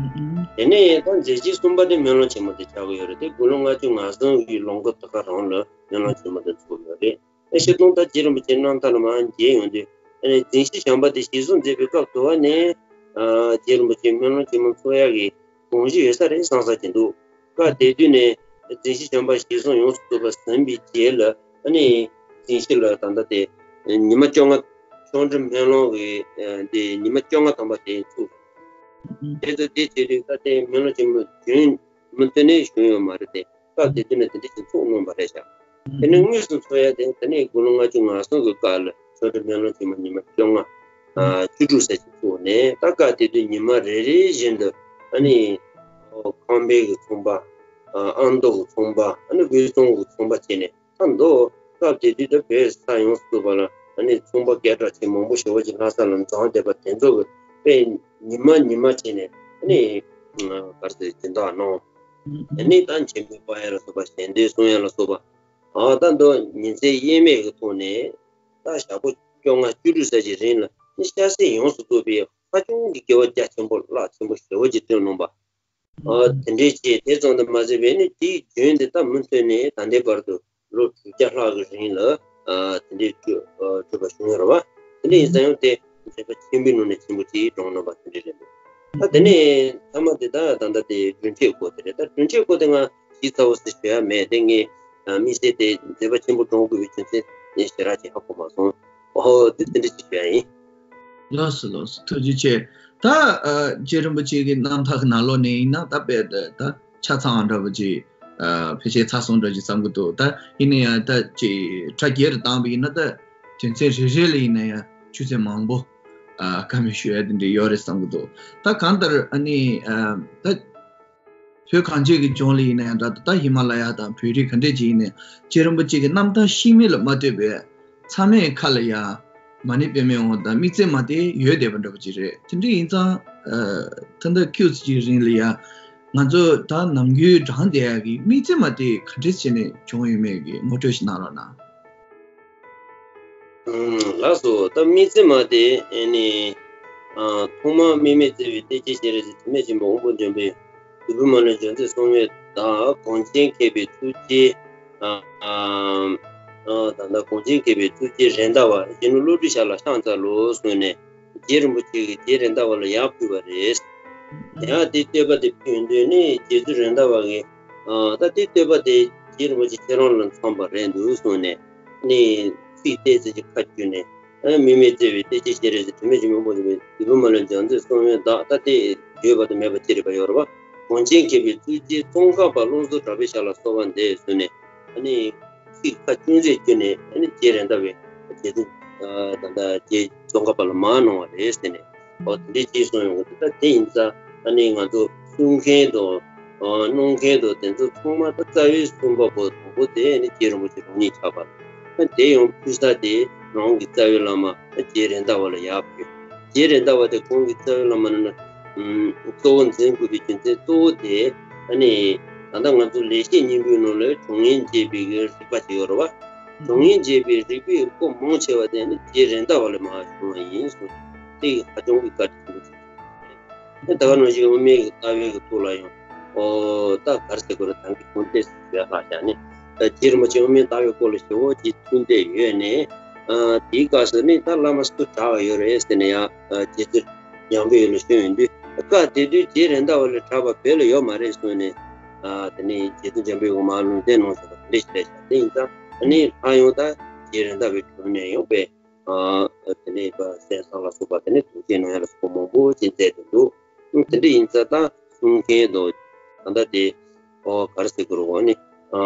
དེ་ནས་ད་མཛད་རྗེས་གསུམ་པ་དེ་སྨོན་ལམ་ཆེན་མོ་དེ་ཆགས་ཀྱི་ཡོད་རེད། དེ་དགུང་ལོ་ལྔ་བཅུ་ང་གསུམ་གྱི་ལོ་འཁོར་དེ་ག་རང་ལ་སྨོན་ལམ་ཆེན་མོ་དེ་ཚུགས་ཡོད་རེད། ཨེ་སྤྱིར་བཏང་ད་རྗེ་རིན་པོ་ཆེ་རྣམ་ཐར་ལ་མར་མཇལ་ཡོང་དུས། ཨ་ནི་རྫིང་ཤིང་བྱམས་པ་དེ་ཞིག་གསོ་མཛད་པའི་སྐབས་དུ་བ་ནས། ཨ་རྗེ་རིན་པོ་ཆེ་སྨོན་ལམ་ཆེན་མོ་ཚོགས་ཡག་གི་དགོངས་གཞི་ཡོད་ས་རེད་བསམ་ས་ཅིག་འདུག་སྐབས་དེ་དུས་ནས་རྫིང་ཤིང་བྱམས་པ་ཞིག་གསོ་ཡོངས་སུ་རྫོགས་པ་ཟིན་པའི་རྗེས་ལ། ཨ་ནི་རྫིང་ཤིང་ལ་ད་ལྟ་དེ་ཉི་མ་བཅོ་ལྔ། མཆོག་སྤྲུལ་སྨོན་ལམ་གྱི་ཨ་དེ་ཉི་མ་བཅོ་ལྔ་ཐམ་པ་དེ་ཚུགས། དེ་ཚོ་དེ་བྱེད་དུས་ད་ལྟའི་སྨོན་ལམ་ཆེན་མོ་རྒྱུན་མུ་མཐུད་ནས་བྱུང་ཡོད་མ་རེད་དེ། སྐབས་དེ་དུས་ནས་དེ་འདྲ་ཞིག་ཚུགས་གནང་བ་རེད་ཤག་དེ་ནས་དངོས་སུ་འཚོགས་ཡ་དེ་ད་ནི་དགུང་ལོ་ལྔ་བཅུ་ང་གསུམ་གྱི་སྐབས་ལ་མཆོག་སྤྲུལ་སྨོན་ལམ་ཆེན་མོ་ཉི་མ་བཅོ་ལྔ། ཨ་བཅུ་དྲུག་ཙམ་ཞིག་ཚུགས་ནས། ད་སྐབས་དེ་དུས་ཉི་མ་རེ་རེ་བཞིན་དུ་ཨ་ནི་ཁང་པའི་གི་ཚོང་པ། ཨ་ཨ་མདོ་གི་ཚོང་པ། ཨ་ནི་དབུས་གཙང་གི་ཚོང་པ་བྱས་ནས། ད་མདོ་སྐབས་དེ་དུས་ད་བོད་ས་ཡོངས་སུ་རྫོགས་པ་ལ་ཨ་ནི་ཚོང་པ་སྐད་གྲགས་ཆེ་མང་པོ་ཞེ་པོ་ཅིག་ལྷ་ས་ལ་འཛོམས་བསྡད་པ་དེ་ཚོ་གི་དཔེ་ཉི་མ་ཉི་མ་བྱས་ནས་ཨ་ནི་ག་རེ་ཟེར་སྦྱིན་བདག་གནང་། ཨ་ནི་ད་མཆོད་འབུལ་སྤར་ཡ་ལ་སོགས་པ། ཞལ་འདོན་གསུང་ཡ་ལ་སོགས་པ། ཨ་ད་མདོ་ཉིན་མཚན་དབྱེར་མེད་ཀྱི་ཐོག་ནས་ད་ཞག་པོ་བཅོ་ལྔ་བཅུ་དྲུག་ཙམ་གྱི་རིང་ལ་ནི་སྐྱ་སེར་ཡོངས་སུ་རྫོགས་པའི་ཧ་ཅང་གི་དགེ་བ་རྒྱ་ཆེན་པོ་རླབས་ཆེན་པོ་ཞེ་པོ་ཅིག་བསྐྲུན་གནང་བ། ཨ་དེ་འདྲའི་ཅིག་དེ་ཙམ་དུ་མ་ཟད་པའི་ནི་དེའི་རྒྱུན་དེ་ད་མུ་མཐུད་ནས་ད་ལྟའི་བར་དུ་ལོ་དྲུག་བརྒྱ་ལྷག་གི་རིང་ལ་ཨ་དེ་འདྲའི་སྤྲོད་ཨ་སྤྲོད་པ་བྱུང་ཡོད་རེད་བ། དེ་འདྲ་ཡིན་ཙང་ཡང་དེ་མཛད་པ་ཆེན་པོའི་ནང་ནས་ཆེན་པོ་ཅིག་གྲུབ་གནང་བ་དེ་འདྲ་རེད་འདུག་ད་དེ་ནས་མཐའ་མ་དེ་ད་ད་ལྟ་དེ་གྲུབ་འབྲས་སྐོར་དེ་རེད། ད་གྲུབ་འབྲས་སྐོར་དེ་ང་ཞིབ་ཚགས་པོ་ཞིག་ཞུ་ཡ་མེད། དེ་ངས་ཨ་དམིགས་བསལ་དེ་མཛད་པ་ཆེན་པོ་གྲུབ་དགོས་པའི་རྒྱུ་མཚན་དེ་ཞེ་དྲག་ཅིག་ཧ་གོ་མ་སོང་། ཨོ་དེ་དེ་འདྲ་ཞིག་ཞུ་ཡ་ཡིན། ལགས་སོ་ལགས་སོ། ཐུགས་རྗེ་ཆེ། ད་ཨ་རྗེ་རིན་པོ་ཆེ་གི་རྣམ་ཐར་གྱི་ནང་ལོགས་ནས་ཡིན་ན་ད་དཔེ་ད་ཆ་ཚང་འདྲ་པོ་ཅིག་ཨ་ཕལ་ཆེར་ཚར་སོང་འདྲ་ཅིག་བསམ་གྱི་འདུག་ད་ཡིན་ན་ཡང་ད་ཅིག་ཕྲ་རྒྱས་རུ་བཏང་བ་ཡིན་ན་ད་དོན་ཚན་རེ་རེ་ལ་ཡིན་ན་ཡང་ཆུ་ཚོད་མང་པོ་ཨ་བཀའ་མོལ་ཞུ་ཡ་དེ་འདྲ་ཡོད་རེད་བསམ་གྱི་འདུག་ད་གང་ལྟར་ཨ་ནི་ཨ་ད་བོད་གངས་ཅན་གྱི་ལྗོངས་ལ་ཡིན་ན་ཡང་འདྲ། ད་ཧི་མ་ལ་ཡ་དང་བོད་རིགས་ག་འདྲས་ཅིག་ཡིན་ནའི་རྗེ་རིན་པོ་ཆེ་གི་རྣམ་ཐར་ཤེས་མིན་ལ་མ་ལྟོས་པའི་ཚང་མའི་ཁ་ལ་ཡ་མ་ཎི་པདྨའི་དབང་དང་དམིགས་བརྩེ་མ་དེ་ཡོད་བསྡད་པ་འདྲ་པོ་ཅིག་རེད། དེ་འདྲ་ཡིན་ཙང་ཨ་ད་ལྟ་ཁྱུག་ཙམ་ཅིག་རིང་ལ་ཡ་ང་ཚོ་ད་ནམ་རྒྱུན་བགྲངས་བསྡད་ཡ་གི་དམིགས་བརྩེ་མ་དེ་ག་འདྲས་བྱས་ནས་བྱུང་ཡོད་མེད་ཀྱི་ངོ་སྤྲོད་ཞིག་གནང་རོགས་གནང་། ལགས་སོ། ད་དམིགས་བརྩེ་མ་དེ་ཨ་ནི་ཨ་ཐོག་མར་དམིགས་མེད་བརྩེ་བའི་གཏེར་ཆེན་སྤྱན་རས་གཟིགས་དྲི་མེད་ཆེན་པོ་དབང་པོ་འདྲེན་པའི་བདུད་དཔུང་མ་ལུས་ལྗགས་མཛེས་གསུང་བའི་བདག་གངས་ཅན་མཁས་པའི་གཙུག་རྒྱན། ཨ་ཨ་ད་ལྟ་གངས་ཅན་མཁས་པའི་གཙུག་རྒྱན་རེད་མདའ་བ་གཞོན་ནུ་བློ་གྲོས་ཞབས་ལ་ཕྱག་འཚལ་ལོ་གསུངས་ནས་རྗེ་རིན་པོ་ཆེ་གིས་རྗེ་རེད་མདའ་བ་ལ་ཡར་ཕུལ་བ་རེད། ཡང་དེ་བསྟོད་པ་དེ་ཕུལ་དུས་ནི་རྗེ་བཙུན་རེད་མདའ་བ་གིས་ཨ་ད་དེ་བསྟོད་པ་དེ་རྗེ་རིན་པོ་ཆེ་ཁྱེད་རང་ལ་འཚམས་པ་རེད་འདུག་གསུངས་ནས་ནི་ཚིག་ཏོག་ཙམ་ཅིག་ཁ་བསྒྱུར་ནས། ཨ་དམིགས་མེད་བརྩེ་བའི་གཏེར་ཆེན་སྤྱན་རས་གཟིགས་དྲི་མེད་ཆེན་པོ་དབང་པོ་འདྲེན་པའི་བདུད་དཔུང་མ་ལུས་ལྗགས་མཛེས་གསུང་བའི་བདག་ད་ལྟའི་བརྗོད་པ་དང་མེད་པ་ཅི་རིགས་པ་ཡོད་རེད་བ། གངས་ཅན་མཁས་པའི་གཙུག་རྒྱན་ཙོང་ཁ་པ་བློ་བཟང་གྲགས་པའི་ཞབས་ལ་གསོལ་བ་འདེབས་གསུངས་ནས། ཨ་ནི་ཚིག་ཁ་ཅུང་ཟད་བསྒྱུར་ནས་ཨ་ནི་རྗེ་རེད་མདའ་བའི་རྗེ་བཙུན་ཨ་ད་ལྟ་རྗེ་ཙོང་ཁ་པ་ལ་མར་གནང་བ་རེད་ཟེར་ནས། ཨོ་དེ་འདྲའི་ཅིག་གསུངས་ཡོང་གི་འདུག་ད་དེ་ཡིན་ཙང་ཨ་ནི་ང་ཚོ་གསུང་མཁན་དང་ཨ་གནང་མཁན་དང་དེ་ཚོ་ཚང་མ་ད་རྩ་བའི་གསུམ་པ་པོ་དང་པོ་དེ་ཨ་ནི་རྗེ་རིན་པོ་ཆེ་རང་ཉིད་ཆགས་པ་རེད། ཨ་དེ་ཡང་ཕུལ་ས་དེ་རང་གི་རྩ་བའི་བླ་མ་ཨ་རྗེ་རེད་མདའ་བ་ལ་ཡར་ཕུལ། རྗེ་རེད་མདའ་བ་དེ་ཁོང་གི་རྩ་བའི་བླ་མ་ནི་ཨ་གཙོ་བོ་འཛིན་དགོས་པའི་རྒྱུ་མཚན་གཙོ་བོ་དེ་ཨ་ནི་ད་ལྟ་ང་ཚོ་ལེགས་བཤད་སྙིང་པོའི་ནང་ལ་གྲོང་ངེར་འབྱེད་པའི་གི་རིག་པ་ཅིག་ཡོད་རེད་བ། གྲོང་ངེར་འབྱེད་པའི་རིག་པའི་སྐོར་མང་ཆེ་བ་དེ་ནི་རྗེ་རེད་མདའ་བ་ལས་མར་བྱུང་བ་ཡིན་གསུངས། དེ་ཡི་ཧ་ཅང་གི་བཀའ་དྲིན་ཆེན་པོ་ཞིག་རེད། དེ་ད་ག་ནང་བཞིན་དབུ་མའི་གི་ལྟ་བའི་གི་ཐོག་ལ་ཡང་ཨོ་ད་ག་རེ་ཟེར་དགོས་རེད། ད་གི་གོང་ཏེ་ཟེར་བའི་ལྷག་བཞག་ནི་ད་རྗེ་རིན་པོ་ཆེ་དབུ་མའི་ལྟ་བའི་སྐོར་ལ་ཞེ་པོ་ཅིག་ཐུགས་འདོད་ཡོད་ནས། ཨ་དེའི་སྐབས་སུ་ནི་ད་བླ་མ་སུ་གྲགས་ཡོད་རེད་ཟེར་ནས་ཡང་ཨ་རྗེ་བཙུན་འཇམ་དཔལ་ཡུལ་ལ་བྱོན་ཡོང་དུས། སྐབས་དེ་དུས་རྗེ་རེད་མདའ་བ་ལས་གྲགས་པ་བོད་ལ་ཡོད་མ་རེད་གསུངས་ནས། ཨ་དེ་ནས་རྗེ་བཙུན་འཇམ་དཔལ་དབུ་མར་ལུང་བསྟན་གནང་བཞིན་པ་དེ་འདྲ་ཞིག་རེད་ཤག་དེ་ཡིན་ཙང་ཨ་ནི་ད་ཡང་ད་རྗེ་རེད་མདའ་བའི་དྲུང་ནས་ཡོང་པའི་ཨ་དེ་ནས་པ་གསན་བསམ་ལ་སོགས་པ་དེ་ནས་ཐུགས་རྗེ་གནང་ཡ་ལ་སོགས་པ་མང་པོ་ཅིག་མཛད་དེ་འདུག་དེ་འདྲ་ཡིན་ཙང་ད་གསུང་མཁན་དང་ད་ལྟ་དེ་ཨོ་ག་རེ་ཟེར་དགོས་རེད། འོ་ནི་ཨ་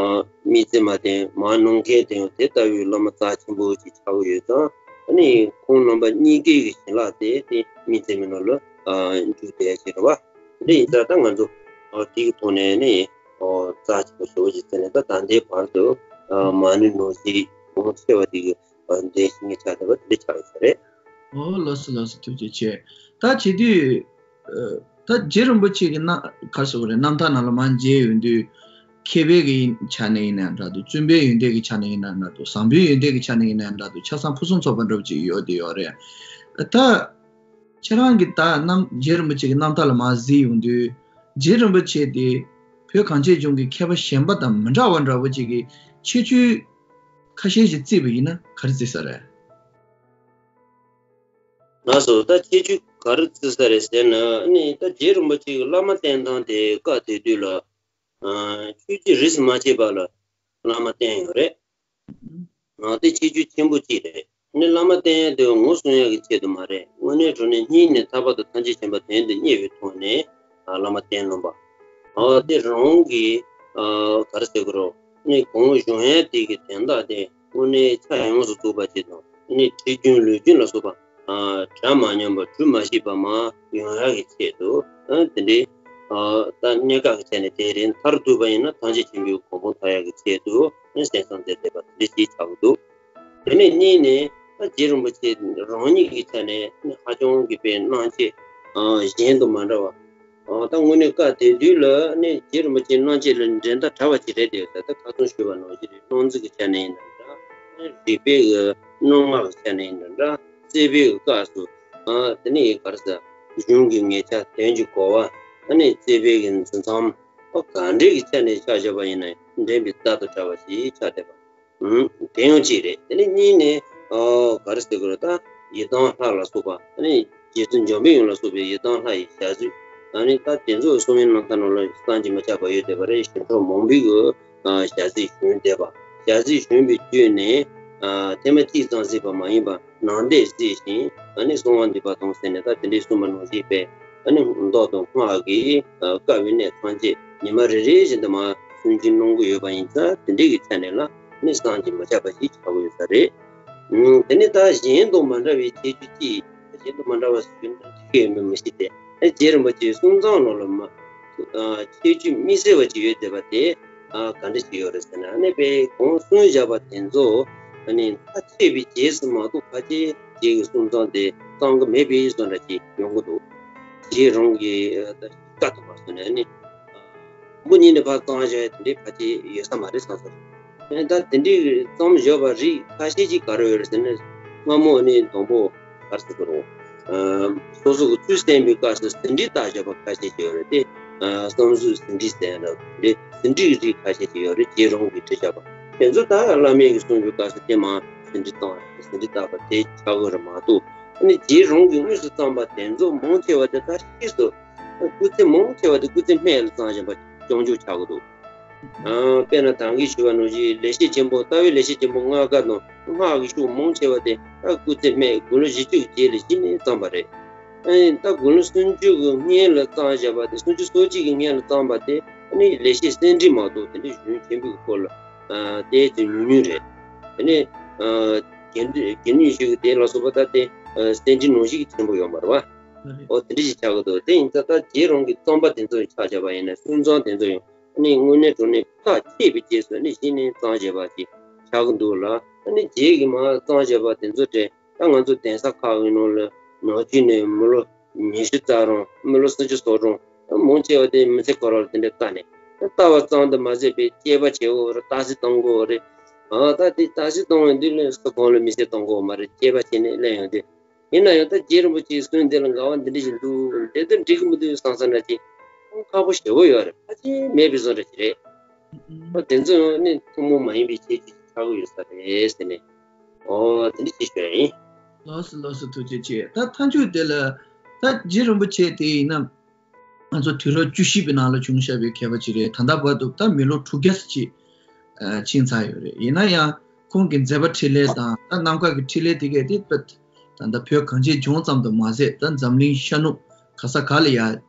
དམིགས་བརྩེ་མ་དེ་མར་གནང་མཁན་དེ་ཡང་དེ་ལྟ་བུའི་བླ་མ་རྩ་ཆེན་པོ་ཅིག་ཆགས་ཀྱི་ཡོད་ཙང་ཨ་ནི་ཁོང་རྣམ་པ་གཉིས་ཀའི་གི་བྱིན་རླབས་དེ་དེ་དམིགས་བརྩེ་མའི་ནང་ལ་ཨ་འཇུག་བསྡད་ཡ་ཅིག་རེད་བ། དེ་འདྲ་ཡིན་ཙང་ད་ང་ཚོ་ཨ་དེ་གི་ཐོག་ནས་ནི་ཨོ་རྩ་ཆེན་པོ་ཞེ་པོ་ཅིག་བརྩིས་ནས་ད་ད་ལྟའི་བར་དུ་ཨ་མ་ཎི་ནང་བཞིན་མང་ཆེ་བ་དེ་གི་ཨ་འདོན་ཤེས་མཁན་ཆགས་བསྡད་པ་དེ་འདྲ་ཆགས་ཡོད་ས་རེད། ཨོ་ལགས་སོ་ལགས་སོ། ཐུགས་རྗེ་ཆེ། ད་བྱེད་དུས་ཨ་ད་རྗེ་རིན་པོ་ཆེ་གི་རྣམ་ག་རེ་ཟེར་དགོས་རེད། རྣམ་ཐར་ནང་ལ་མར་མཇལ་ཡོང་དུས་མཁས་པའི་གི་ཆ་ནས་ཡིན་ན་འདྲ་འདུག་བཙུན་པའི་ཡོན་ཏན་གྱི་ཆ་ནས་ཡིན་ན་འདྲ་འདུག་བཟང་པོའི་ཡོན་ཏན་གྱི་ཆ་ནས་ཡིན་ན་འདྲ་འདུག་ཆ་ཚང་ཕུན་སུམ་ཚོགས་པ་འདྲ་པོ་ཅིག་ཡོད་དེ་ཡོད་རེད། ད་ ཁྱེད་རང་གིས་ད་རྣམ་རྗེ་རིན་པོ་ཆེ་གི་རྣམ་ཐར་ལ་མར་གཟིགས་ཡོང་དུས། རྗེ་རིན་པོ་ཆེ་དེ་བོད་གངས་ཅན་ལྗོངས་ཀྱི་མཁས་པ་གཞན་པ་དང་མི་འདྲ་བ་འདྲ་བོ་ཅིག་གི་ཁྱད་ཆོས་ཁ་ཤས་ཤིག་བརྩིས་པ་ཡིན་ན་ག་རེ་བརྩི་ས་རེད། ལགས་སོ། ད་ཁྱད་ཆོས་ག་རེ་བརྩི་ས་རེད་ཟེར་ན། ཨ་ནི་ད་རྗེ་རིན་པོ་ཆེ་གི་བླ་མ་བསྟེན་སྟངས་དེ་སྐབས་དེ་དུས་ལ། ཨ། ཆོས་བརྒྱུད་རིས་སུ་མ་ཆད་པ་ལ་བླ་མ་བསྟེན་ཡོད་རེད། ཨ། དེ་ཁྱད་ཆོས་ཆེན་པོ་གཅིག་རེད། ཨ་ནི་བླ་མ་བསྟེན་ཡ་དེ་ངོ་སྲུང་ཡ་གི་ཆེད་དུ་མ་རེད། དངོས་གནས་དྲང་གནས་སྙིང་ནས་ཐར་པ་དང་ཐམས་ཅད་མཁྱེན་པ་དོན་དུ་གཉེར་བའི་ཐོག་ནས། ཨ། བླ་མ་བསྟེན་ལོང་པ། ཨ། དེ་རང་གི། ཨ། ག་རེ་ཟེར་དགོས་རེད། ཨ་ནི་གོང་བཞིན་ཡ་དེ་གི་དན་རྟགས་དེ་དངོས་གནས་ཆ་ཡོངས་སུ་རྫོགས་པ་ཅིག་དང་། ཨ་ནི་ཁྲིད་རྒྱུན་ལུས་རྒྱུན་ལ་སོགས་པ། ཨ། གྲ་མ་ཉམས་པ་གྲུ་མ་ཞིག་པ་མར་ཡོང་ཡག་གི་ཆེད་དུ། ཨ། དེ་འདྲའི། ཨ། ད་གནད་འགག་གི་ཆ་ནས་དེ་རིང་མཐར་ཐུག་པ་ཡིན་ན་ཐམས་ཅད་མཁྱེན་པའི་གོ་འཕང་ཐོབ་ཡག་གི་ཆེད་དུ། ཨ། གསན་བསམ་མཛད་བསྡད་པ་དེ་འདྲ་ཞིག་ཆགས་ཀྱི་འདུག་དེ་ནས་གཉིས་ནས། ད་རྗེ་རིན་པོ་ཆེ་རང་ཉིད་ཀྱི་ཆ་ནས་ནི་ཧ་ཅང་གི་དཔེ་གནང་བྱེད། ཨ། གཞན་དང་མ་འདྲ་བ། ཨ། ད་དངོས་གནས་སྐབས་དེ་དུས་ལ་ནི་རྗེ་རིན་པོ་ཆེ་གནང་བྱེད་ལ་འགྲན་ཟླ་བྲལ་བ་ཅིག་རེད་དེ། ད་ད་ཁ་སང་ཞུས་པ་ནང་བཞིན་རེད། སྣང་ཚུལ་གྱི་ཆ་ནས་ཡིན་ན་འདྲ། རིག་པའི་གི་སྣང་ངོ་གི་ཆ་ནས་ཡིན་ན་འདྲ། བརྩེ་བའི་གི་སྐབས་སུ། ཨ། དེ་ནས་ག་རེ་ཟེར། གཞུང་གི་ངེས་ཆ་དོན་གྱི་གོ་བ། ཨ་ནི་བརྩེ་བའི་གི་འཛིན་མཚམས། ཨ། གང་འདྲའི་གི་ཆ་ནས་ཆ་བཞག་པ་ཡིན་ན་འགྲན་པའི་རྟགས་དང་བྲལ་བ་ཞིག་ཆགས་བསྡད་པ། ཨུམ། དེ་ཡང་གཅིག་རེད། དེ་ནས་གཉིས་ནས། ཨ། ག་རེ་ཟེར་དགོས་རེད། ད་ཡི་དམ་ལྷ་ལ་སོགས་པ། ཨ་ནི་རྗེ་བཙུན་འཇམ་པའི་དབྱངས་ལ་སོགས་པའི་ཡི་དམ་ལྷ་ཡི་ཞལ་གཟིགས། ཨ་ནི་ད་དེ་ཚོ་གསུང་བའི་རྣམ་ཐར་ནང་ལ་བསམ་གྱིས་མི་ཁྱབ་པ་ཡོད་བསྡད་པ་རེད། ཞིང་འབྲོག་མང་པོའི་གི། ཨ། ཞལ་གཟིགས་བྱོན་བསྡད་པ། ཞལ་གཟིགས་བྱོན་པའི་བརྒྱུད་ནས། ཨ། ཐེངས་མ་གཅིག་ཙམ་གཟིགས་པ་མ་ཡིན་པ་ནང་བསྡད་གཟིགས་ཤིང་། ཨ་ནི་གསང་བ་འདུས་པ་དང་ཟེར་ནས་ད་དེ་འདྲའི་གསུངས་པ་ནང་བཞིན་པས། ཨ་ནི་མདོ་དང་སྔགས་ཀྱི། ཨ། བཀའ་བའི་གནད་ཐམས་ཅད་ཉི་མ་རེ་རེ་བཞིན་དུ་མར་སུན་འབྱིན་གནང་གི་ཡོད་པ་ཡིན་ཙང་། དེ་འདྲའི་གི་ཆ་ནས་ལ་ནི་བསམ་གྱིས་མི་ཁྱབ་པ་ཞིག་ཆགས་ཀྱི་ཡོད་ས་རེད། ཨུམ། དེ་ནི་ད་གཞན་དང་མ་འདྲ་བའི་ཁྱད་ཆོས་ཀྱིས། གཞན་དང་མ་འདྲ་བ་ཞིག་ཡོད་ན་ཡོད་མིན་མི་ཤེས་ཏེ། ཨ། རྗེ་རིན་པོ་ཆེའི་གསུང་རྩོམ་ནང་ལ་མ། ཨ། ཁྱད་ཆོས་དམིགས་བསལ་བ་ཅིག་ཡོད་བསྡད་པ་དེ། ཨ། ག་འདྲ་ཞིག་ཡོད་རེད་ཟེར་ན། ཨ་ནི་དཔེ་གོང་གསུངས་བཞག་པ་དེ་ཚོ། ཨ་ནི་ད་འཆད་པའི་རྗེས་སུ་མ་གཏོགས་ཕལ་ཆེར་རྗེ་གི་གསུང་རྩོམ་དེ་བརྩམས་ཀྱི་མེད་པའི་བཟོ་འདྲ་ཅིག་ཡོང་གི་འདུག་རྗེ་རང་གི་བཀའ་ཐོབ་པ་སོགས་ནས་ནི། མུ་མཐུད་ནས་ཕར་བརྩམས་བཞག་ཡ་དེ་འདྲའི་ཕལ་ཆེར་ཡོད་ས་མ་རེད་བསམ་སོང་། ཨ། ད་དེ་འདྲའི་བརྩམས་བཞག་པ་རིགས་ཁ་ཤས་ཅིག་ག་རེ་ཡོད་རེད་ཟེར་ན། སྔ་མོ་ནི་དང་པོ་ག་རེ་ཟེར་དགོས་རེད། ཨ། སོ་སོ་གི་ཚུལ་གསན་པའི་སྐབས་སུ་ཟིན་བྲིས་བཏགས་བཞག་པ་ཁ་ཤས་ཅིག་ཡོད་རེད་དེ། ཨ། བསམ་ཚུལ་ཟིན་བྲིས་ཟེར་ཡ་འདྲ་རེད། ཟིན་བྲིས་ཀྱི་རིགས་ཁ་ཤས་ཅིག་ཡོད་རེད། རྗེ་རང་གིས་བྲིས་བཞག་པ། དེ་ཚོ་ད་བླ་མས་ཀྱིས་གསུངས་པའི་སྐབས་སུ་དེ་མར་ཟིན་བྲིས་བཏང་། ཟིན་བྲིས་བཏགས་པ་དེ་ཆགས་ཀྱི་རེད་མ་གཏོགས། ཨ་ནི་རྗེ་རང་གིས་དངོས་སུ་བརྩམས་པ་དེ་ཚོ་མང་ཆེ་བ་དེ་ད་ཤེས་སོ། སྐུ་ཚེ་མང་ཆེ་བ་དེ་སྐུ་ཚེ་སྨད་ལ་བརྩམས་བཞག་པ་རྐྱང་རྐྱང་ཆགས་ཀྱི་འདུག་ཨ། དཔེར་ན་ད་གིན་ཞུས་པ་ནང་བཞིན་ལེགས་བཤད་ཆེན་པོ། ལྟ་བའི་ལེགས་བཤད་ཆེན་པོ་ལྔ་ཀ་དང་སྔགས་ཀྱི་ཤོག་མང་ཆེ་བ་དེ་ད་སྐུ་ཚེ་སྨད་དགུང་ལོ་བཞི་བཅུ་རྗེས་ལ་གཞི་ནས་བརྩམས་པ་རེད། ཨ་ནི་ད་དགུང་ལོ་སུམ་ཅུ་གི་སྔོན་ལ་བརྩམས་བཞག་པ་དེ། སུམ་ཅུ་སོ་གཅིག་གི་སྔོན་ལ་བརྩམས་པ་དེ། ཨ་ནི་ལེགས་བཤད་གསེར་བྲིས་མ་གཏོགས་དེ་འདྲའི་གཞུང་ཆེན་པོའི་སྐོར་ལ། ཨ། དེ་ཚོ་ཉུང་ཉུང་རེད། དེ་ནས། ཨ། དགེ་འདུན། དགེ་འདུན་ཆོས་ཀྱི་སྡེ་ལ་སོགས་པ་ད་དེ། ཨ། གསེར་བྲིས་ནང་བཞིན་གྱི་ཆེན་པོ་ཡོད་མ་རེད་བ། ཨོ། དེ་འདྲ་ཞིག་ཆགས་ཀྱི་འདུག་དེ་ཡིན་ཙང་ད་རྗེ་རང་གིས་བརྩམས་པ་དེ་ཚོ་ཆ་བཞག་པ་ཡིན་ན། གསུང་རྩོམ་དེ་ཚོ་ཡང་ཨ་ནི་དངོས་གནས་དྲང་གནས་ཐག་བཅད་པའི་རྗེས་སུ་ཨ་ནི་གཞི་ནས་བརྩམས་བཞག་པ་ཞིག་ཆགས་ཀྱི་འདུག་ལ། ཨ་ནི་རྗེ་གིས་མར་བརྩམས་བཞག་པ་དེ་ཚོ་དེ་ད་ང་ཚོ་གདན་ས་ཁག་གི་ནང་ལ་ནང་ཆོས་ནས་མི་ལོ་ཉི་ཤུ་རྩ་རུང་། མི་ལོ་སུམ་ཅུ་སོ་རུང་། མང་ཆེ་བ་དེ་མི་ཚེ་སྐོར་བ་ལ་དེ་འདྲ་བལྟས་ནས། ལྟ་བ་ཙམ་དུ་མ་ཟད་པའི་དཔྱད་པ་བྱེད་དགོས་རེད། བརྟག་དཔྱད་གཏོང་དགོས་རེད། ཨ། ད་དེ་བརྟག་དཔྱད་གཏོང་བའི་དུས་ལ་ས་ཁོངས་ལ་མི་ཚེ་གཏོང་དགོས་མ་རེད། དཔྱད་པ་བྱས་ནས་གླེང་ཡོང་དུས། ཡིན་ན་ཡང་ད་རྗེ་རིན་པོ་ཆེའི་གསུང་འདི་ལ་འགལ་བ་འདི་འདྲ་ཞིག་འདུག་དེ་ཚོ་འགྲིག་གི་མི་འདུག་བསམ་བསམ་འདྲ་ཅིག་ཁག་པོ་ཞེ་པོ་ཡོད་རེད། ཕལ་ཆེར་མེད་པའི་བཟོ་འདྲ་ཅིག་རེད། ཨ། དེ་ཚོ་ནི་ཐུན་མོང་མ་ཡིན་པའི་ཁྱད་ཆོས་ཆགས་ཀྱི་ཡོད་ས་རེད་ཟེར་ནས། ཨོ། དེ་འདྲ་ཅིག་ཞུ་ཡ་ཡིན། ལགས་སོ། ལགས་སོ། ཐུགས་རྗེ་ཆེ། ད་མཐའ་མཇུག་དེ་ལ། ད་རྗེ་རིན་པོ་ཆེ་དེ་ཡིན་ན། ང་ཚོ་དུས་རབས་བཅུ་བཞི་པའི་ནང་ལ་བྱུང་བཞག་པའི་མཁས་པ་ཅིག་རེད། ད་ལྟ་བར་དུ་ད་མི་ལོ་དྲུག་བརྒྱ་ཅིག་ཨ། ཕྱིན་ཚར་ཡོད་རེད། ཡིན་ན་ཡང་ཁོང་གི་མཛད་པ་འཕྲིན་ལས་དང་ད་རྣམ་དཀར་གྱི་འཕྲིན་ལས་དེ་གས་དེ་ད་ད་ལྟ་བོད་གངས་ཅན་ལྗོངས་ཙམ་དུ་མ་ཟད། ད་འཛམ་གླིང་ཤར་ནུབ་ག་ས་ག་ལ་ཡ་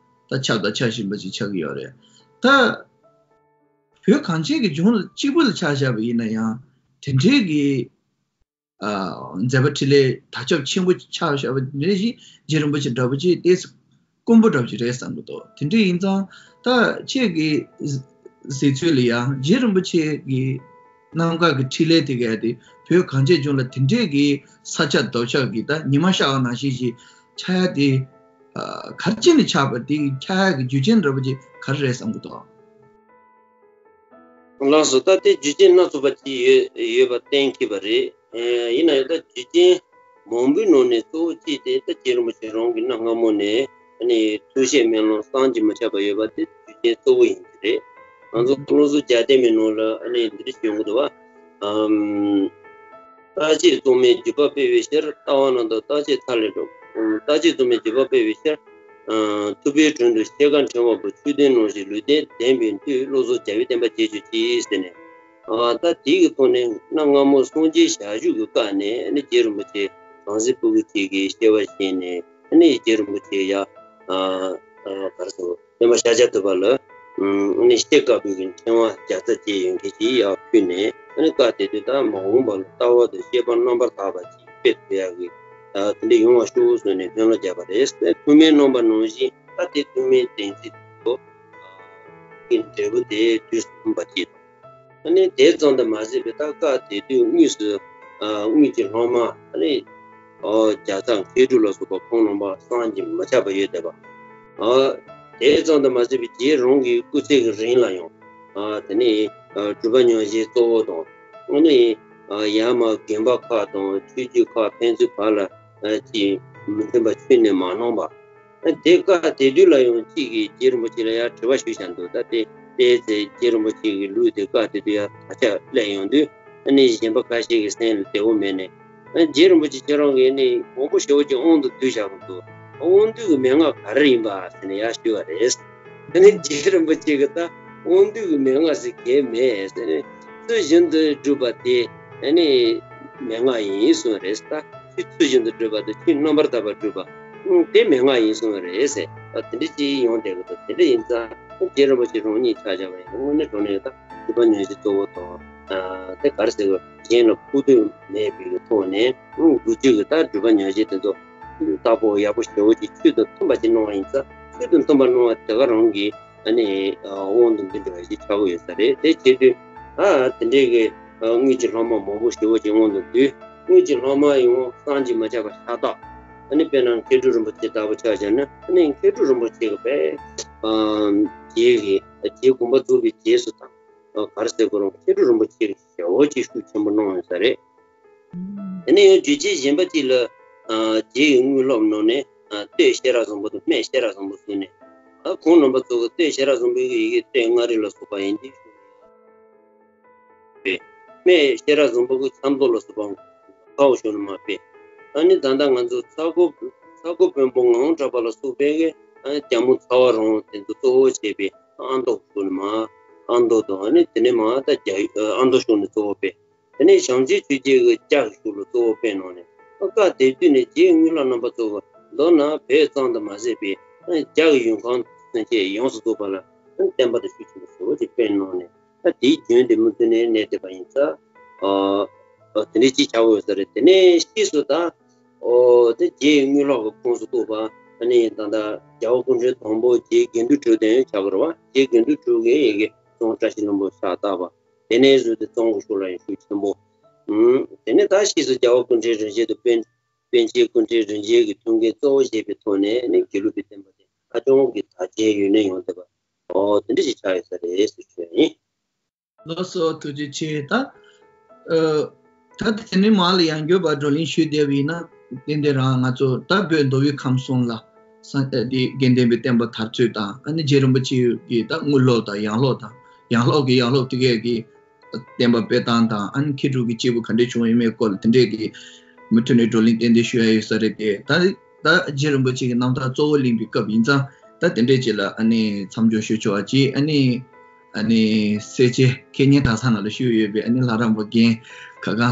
ད་ཁྱབ་དང་ཁྱབ་བཞིན་པ་ཅིག་ཆགས་ཀྱི་ཡོད་རེད། ད་བོད་གངས་ཅན་གྱི་ལྗོངས་ལ་གཅིག་པུ་ལ་ཆ་བཞག་པ་ཡིན་ན་ཡང་། དེ་འདྲའི་གི་ཨ། མཛད་པ་འཕྲིན་ལས་དར་ཁྱབ་ཆེན་པོ་ཆགས་བཞག་པ་འདྲ་ཞིག་རྗེ་རིན་པོ་ཆེ་འདྲ་པོ་ཅིག་ཏོག་ཙམ་དཀོན་པོ་འདྲ་པོ་ཅིག་རེད་བསམ་གྱི་འདུག་དེ་འདྲ་ཡིན་ཙང་ད་ཁྱེད་ཀྱི་གཟིགས་ཚུལ་ལ་ཡང་རྗེ་རིན་པོ་ཆེ་གི་རྣམ་དཀར་གྱི་འཕྲིན་ལས་དེ་གས་དེ་བོད་གངས་ཅན་ལྗོངས་ལ་དེ་འདྲའི་གི་ས་ཆ་རྡོ་ཆག་གི་ད་ཉི་མ་ཤར་བ་ནང་བཞིན་ཞིག་ཆགས་ཡ་དེ། ཨ། ག་རེ་བྱས་ནས་ཆགས་པ་དེ་ཆགས་ཡ་གི་རྒྱུ་རྐྱེན་འདྲ་པོ་ཅིག་ག་རེ་རེད་བསམ་གྱི་འདུག་ལགས་སོ། ད་དེ་རྒྱུ་རྐྱེན་སྣ་ཚོགས་པ་ཅིག་ཡོད་ཡོད་པ་གཏན་འཁེལ་བ་རེད། ཨེ། ཡིན་ན་ཡང་ད་རྒྱུ་རྐྱེན་ མང་པོའི་ནང་ནས་གཙོ་བོ་གཅིག་དེ་ད་རྗེ་རིན་པོ་ཆེ་རང་གི་གནའ་སྔ་མོ་ནས་ཨ་ནི་ཐུགས་བཞེད་སྨོན་ལམ་བསམ་གྱིས་མི་ཁྱབ་པ་ཡོད་པ་དེ་རྒྱུ་རྐྱེན་གཙོ་བོ་ཡིན་གྱི་རེད། ང་ཚོ་བློ་བཟང་རྒྱལ་བསྟན་པའི་ནང་ལ་ཨ་ནི་འདི་འདྲ་ཞིག་ཡོང་གི་འདུག་བ། ཨམ། རྟག་ཆད་རྩོལ་མེད་འཇིགས་པ་སྤེལ་བའི་ཕྱིར། ལྟ་བ་རྣམས་དང་རྟག་ཆད་ཐར་ལས་འགྲོ། རྟག་ཆད་རྩོལ་མེད་འཇིགས་པ་སྤེལ་བའི་ཕྱིར། ཨ། ཐུབ་པའི་དྲུང་དུ་ཤེལ་དཀར་ཕྲེང་བ་པོ། ཆོས་ལྡན་ནོར་བཞིན་ལུས་རྟེན་ལྡན་པའི་མཐུས། བློ་བཟང་རྒྱལ་བའི་བསྟན་པ་རྒྱས་གྱུར་ཅིག་ཟེར་ནས། ཨ། ད་དེའི་གི་ཐོག་ནས་གནའ་སྔ་མོ་སངས་རྒྱས་ཞལ་བཞུགས་ཀྱི་སྐབས་ནས་ནི་རྗེ་རིན་པོ་ཆེ་བྲམ་ཟེ་སྤུ་གུ་གཅིག་གིས་སྐྱེ་བ་བཞེས་ནས་ནི་རྗེ་རིན་པོ་ཆེ་ཡ། ཨ། ཨ། ག་རེ་ཟེར། སྟོན་པ་ཤཱཀྱ་ཐུབ་པ་ལ། ཨ་ནི་ཤེལ་དཀར་པོའི་གི་ཕྲེང་བ་བརྒྱ་རྩ་བཅས་ཡོད་མཁན་ཅིག་ཡར་ཕུལ་ནས། ཨ་ནི་སྐབས་དེ་དུས་ད་མ་འོངས་པ་ལ་ལྟ་བ་དང་བཤད་པ་རྣམ་པར་དག་པ་ཅིག་སྤེལ་ཐུབ་ཡག་གི། ཨ། དེ་འདྲ་ཡོང་བ་ཤོག་གསུངས་ནས་སྨོན་ལམ་བརྒྱབ་པ་རེད། ཐུགས་སྨོན་གནང་བ་ནང་བཞིན་ད་དེ་ཐུགས་སྨོན་བདེན་ཚིག་ཏུ་གི་འབྲས་བུ་དེ་དུས་སུ་ཐོན་པ་ཅིག་དང་། ཨ་ནི་དེ་ཙམ་དུ་མ་ཟད་པའི་ད་སྐབས་དེ་དུས་དངོས་སུ། ཨ། དངུལ་གྱི་སློབ་མ་ཨ་ནི། ཨོ། རྒྱལ་ཚབ་མཁས་གྲུབ་ལ་སོགས་པ་ཁོང་རྣམ་པ་བསམ་གྱིས་མི་ཁྱབ་པ་ཡོད་བསྡད་པ། ཨ། དེ་ཙམ་དུ་མ་ཟད་པའི་རྗེ་རང་གི་སྐུ་ཚེ་གི་རིང་ལ་ཡང་། ཨ། དེ་ནས། ཨ། སྒྲུབ་པ་ཉམས་བཞེས་གཙོ་བོ་དང་། ཨ་ནི། ཨ། ཡར་མར་དགོན་པ་ཁག་དང་ཆོས་བརྒྱུད་ཁག་ཕན་ཚུན་བར་ལ། ཨ། ཅིག་མི་མཐུན་པ་ཁྱོན་ནས་མ་གནང་བ། དེ་སྐབས་དེ་དུས་ལ་ཡང་གཅིག་གིས་རྗེ་རིན་པོ་ཆེ་ལ་ཡང་དྲི་བ་ཞུས་བཞག་འདུག་ད་དེ་ལྟས་ཚེ་རྗེ་རིན་པོ་ཆེ་གི་ལུགས་དེ་སྐབས་དེ་དུས་ཡང་དར་ཁྱབ་སླེབས་ཡོང་དུས། ཨ་ནི་གཞན་པ་ཁ་ཤས་ཀྱི་སེམས་ལ་བདེ་བོ་མེད་ནས། ཨ། རྗེ་རིན་པོ་ཆེ་ཁྱེད་རང་གིས་ནི་མང་པོ་ཞེ་པོ་ཅིག་དབང་དུ་བསྡུས་བཞག་གི་འདུག་དབང་སྡུད་ཀྱི་མན་ངག་ག་རེ་ཡིན་པ་ཟེར་ནས་ཡར་ཞུས་པ་རེད། ཨ་ནི་རྗེ་རིན་པོ་ཆེ་གིས་ད་དབང་སྡུད་ཀྱི་མན་ངག་ཟེར་གང་ཡང་མེད་ཟེར་ནས། ཚུལ་བཞིན་དུ་སྒྲུབ་པ་དེ་ཨ་ནི་མན་ངག་ཡིན་གསུངས་པ་རེད། ད་ཆོས་ཚུལ་བཞིན་དུ་སྒྲུབ་པ་དང་ཆོས་རྣམ་པར་དག་པར་སྒྲུབ་པ། ཨང་། དེ་མན་ངག་ཡིན་གསུངས་པ་རེད་ཟེར། ད་དེ་འདྲ་ཅིག་ཡོང་བསྡད་ཀྱི་འདུག་དེ་འདྲ་ཡིན་ཙང་རྗེ་རིན་པོ་ཆེ་རང་ཉིད་ཆ་བཞག་པ་ཡིན་ན་དངོས་གནས་དྲང་གནས་ད་སྒྲུབ་པ་ཉམས་བཞེས་གཙོ་བོ་དང་། ཨ། དེ་ག་རེ་ཟེར་དགོས། གཞན་ལ་ཕོག་ཐུག་མེད་པའི་ཐོག་ནས། ཨང་། སྒྲུབ་བྱེད་ཀྱི་ད་སྒྲུབ་པ་ཉམས་བཞེས་དེ་ཚོ་རྟག་པོ་ཡག་པོ་ཞེ་པོ་ཅིག་ཆོས་དང་མཐུན་པ་ཅིག་གནང་བ་ཡིན་ཙང་། ཆོས་དང་མཐུན་པ་གནང་བ་དེ་ག་རང་གིས་ཨ་ནི་དབང་དུ་འདུས་འགྲོ་བ་ཞིག་ཆགས་ཀྱི་ཡོད་ས་རེད། དེ་བྱེད་དུས། ཨ། དེ་འདྲའི་གི། ཨ། དངུལ་གྱི་སློབ་མ་མང་པོ་ཞེ་པོ་ཅིག་དབང་དུ་འདུས། དངུལ་གྱི་སློབ་མ་ཡང་བསམ་གྱིས་མི་ཁྱབ་པ་ཤ་སྟག་ཨ་ནི་དཔེར་ན་མཁས་གྲུབ་རིན་པོ་ཆེ་ལྟ་བུ་ཆ་བཞག་ན། ཨ་ནི་མཁས་གྲུབ་རིན་པོ་ཆེ་གི་དཔེ། ཨ། རྗེས་ཀྱི་རྗེ་དགོངས་པ་རྫོགས་པའི་རྗེས་སུ་དང་། ཨ། ག་རེ་ཟེར་དགོས་རུང་མཁས་གྲུབ་རིན་པོ་ཆེ་གི་ཞེ་པོ་ཅིག་ཤུགས་ཆེན་པོ་གནང་ཡོད་ས་རེད། དེ་ནས་ཡང་རྒྱུད་ཆེན་གཞན་པ་གཅིག་ལ། ཨ། རྗེ་ཡི་དངོས་སློབ་ནང་ནས། ཨ། སྟོད་ཤེས་རབ་བཟང་པོ་དང་སྨད་ཤེས་རབ་བཟང་པོ་གསུངས་ནས། ཨ། ཁོང་རྣམ་པ་ཚོ་གི་སྟོད་ཤེས་རབ་བཟང་པོའི་ཡི་གེ་སྟོད་མངའ་རིས་ལ་སོགས་པ་ཡིན་ཏེ། སྨད་ཤེས་རབ་བཟང་པོ་གི་ཆབ་མདོ་ལ་སོགས་པ་ཁའོ་ཤོ་ནི་མ་དཔེ། ཨ་ནི་ད་ལྟ་ང་ཚོ་ཚ་གོ། ཚ་གོ་བོན་པོ་ངག་དབང་གྲགས་པ་ལ་སོགས་པའི་གི། ཨ། རྒྱ་མོ་ཚ་བ་རོང་དེ་ཚོ་གཙོ་བོ་བྱས་པའི་ཨ་མདོ་ཤོ་ནི་མ། ཨ་མདོ་དང་། ཨ་ནི་དེ་ནས་མ་ད་རྒྱ། ཨ་མདོ་ཤོ་ནི་གཙོ་བོ་དཔེ། དེ་ནས་བྱང་ཆུབ་ཆོས་རྗེ་གི་ལྕགས་ཀྱི་ཤུགས་ལ་གཙོ་བོ་དཔེ་གནང་ནས། སྐབས་དེ་དུས་ནས་རྗེ་དངོས་ལ་རྣམ་པ་ཚོ་མདོར་ན་བོད་ཙམ་དུ་མ་ཟད་པའི་རྒྱ་གི་ཡུལ་ཁམས་ཚུན་ཆད་ཡོངས་སུ་རྫོགས་པ་ལ་བསྟན་པ་དང་ཤུགས་ཆེན་པོ་ཞེ་པོ་ཅིག་སྤེལ་གནང་ནས། ད་དེའི་རྒྱུན་དེ་མུ་མཐུད་ནས་གནས་བསྡད་པ་ཡིན་ཙང་། ཨ། དེ་འདྲའི་ཅིག་ཆགས་ཡོད་ས་རེད། དེ་ནས་ཕྱིས་སུ་ད། ཨོ། དེ་རྗེ་དངོས་ལྷ་གི་ཁོངས་སུ་གཏོགས་པ། ཨ་ནི་ད་ལྟ་རྒྱལ་བ་སྐུ་ཕྲེང་དང་པོ་རྗེ་དགེ་འདུན་གྲུབ་དེ་ཡང་ཆགས་ཀྱི་རེད་བ། རྗེ་དགེ་འདུན་གྲུབ་ཀྱིས་ཡི་གེ་གཙང་བཀྲ་ཤིས་ལྷུན་པོ་ཕྱག་བཏབ་པ། དེ་ནས་བཟུང་སྟེ་གཙང་གི་ཤུགས་ལ་ཡང་ཤུགས་ཆེན་པོ། ཨུམ། དེ་ནས་ད་ཕྱིས་སུ་རྒྱལ་བ་སྐུ་ཕྲེང་རིམ་བྱོན་དང་པཎ། པཎ་ཆེན་སྐུ་ཕྲེང་རིམ་བྱོན་གྱི་མཐུན་རྐྱེན་གཙོ་བོ་བྱས་པའི་ཐོག་ནས་ནི་དགེ་ལུགས་པའི་བསྟན་པ་དེ་ཧ་ཅང་གི་དར་རྒྱས་ཡུན་གནས་ཡོང་བསྡད་པ། ཨོ། དེ་འདྲ་ཞིག་ཆགས་ཡོད་ས་རེད་ཟེར་ཞུ་ཡ་ཡིན། ལགས་སོ། ཐུགས་རྗེ་ཆེ། ད། ཨ། ད་དེ་ནས་མར་ལ་ཡང་བསྐྱར་བགྲོ་གླེང་ཞུས་བསྡད་པ་ཡིན་ན། ཏན་ཏན་རང་ང་ཚོ་ད་བོད་མདོ་དབུས་ཁམས་གསུམ་ལ་ས། ཨ། དེ་དགེ་ལྡན་པའི་བསྟན་པ་དར་ཚུལ་དང་། ཨ་ནི་རྗེ་རིན་པོ་ཆེ་གི་ད་དངོས་སློབ་དང་ཡང་སློབ་དང་། ཡང་སློབ་ཀྱི་ཡང་སློབ་དེ་གས་ཀྱི་བསྟན་པ་སྤེལ་སྟངས་དང་། ཨ་ནི་མཁས་གྲུབ་ཀྱི་སྐྱེས་བུ་ག་འདྲས་བྱུང་ཡོད་མེད་སྐོར་ལ་དེ་འདྲས་ཀྱི་མུ་མཐུད་ནས་བགྲོ་གླེང་ཏན་ཏན་ཞུ་ཡ་ཡོད་ས་རེད་དེ། ད་ད་རྗེ་རིན་པོ་ཆེ་གི་རྣམ་ཐར་གཙོ་བོ་གླེང་བའི་སྐབས་ཡིན་ཙང་། ད་དེ་འདྲས་ཅིག་ལ་ཨ་ནི་མཚམས་འཇོག་ཞུ་ཆོག་པ་ཅིག་ཨ་ནི། ཨ་ནི་སེར་བྱེས་ཁེ་ཉེ་གྲྭ་ཚང་ནང་ལ་བཞུགས་ཡོད་པའི་ཨ་ནི་ལྷ་རམས་པ་རྒན་ཁ་སྒང་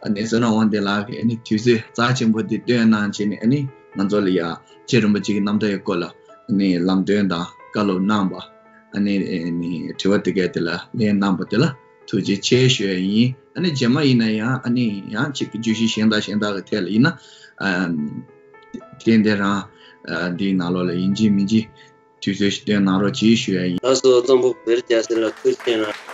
ཨ་ནི་བསོད་ནམས་དབང་ལྡན་ལགས་ཀྱིས་ཨ་ནི་དུས་ཚོད་རྩ་ཆེན་པོ་འདི་བཏོན་གནང་བྱས་ནས། ཨ་ནི་ང་ཚོ་ལ་ཡ་རྗེ་རིན་པོ་ཆེ་གི་རྣམ་ཐར་ཡི་སྐོར་ལ་ཨ་ནི་ལམ་སྟོན་དང་བཀའ་སློབ་གནང་བ། ཨ་ནི་ཨ་ནི་དྲི་བ་དེ་གའི་དེ་ལ་ལན་གནང་བ་དེ་ལ་ཐུགས་རྗེ་ཆེ་ཞུ་ཡ་ཡིན། ཨ་ནི་རྗེས་མ་ཡིན་ན་ཡང་ཨ་ནི་ཡང་གཅིག་གི་བརྗོད་གཞི་གཞན་དང་གཞན་དག་གི་ཐད་ལ་ཡིན་ན། ཨ། ཏན་ཏན་རང་ཨ་འདིའི་ནང་ལོགས་ལ་ཡིན་གཅིག་མིན་གཅིག་དུས་ཚོད་ཞིག་བཏོན་གནང་རོགས་གྱིས་ཞུ་ཡ་ཡིན། ལགས་སོ། གཙང་པོ་བེར་རྒྱལ་སྲས་ལགས་ཐུགས་རྗེ་གནང་།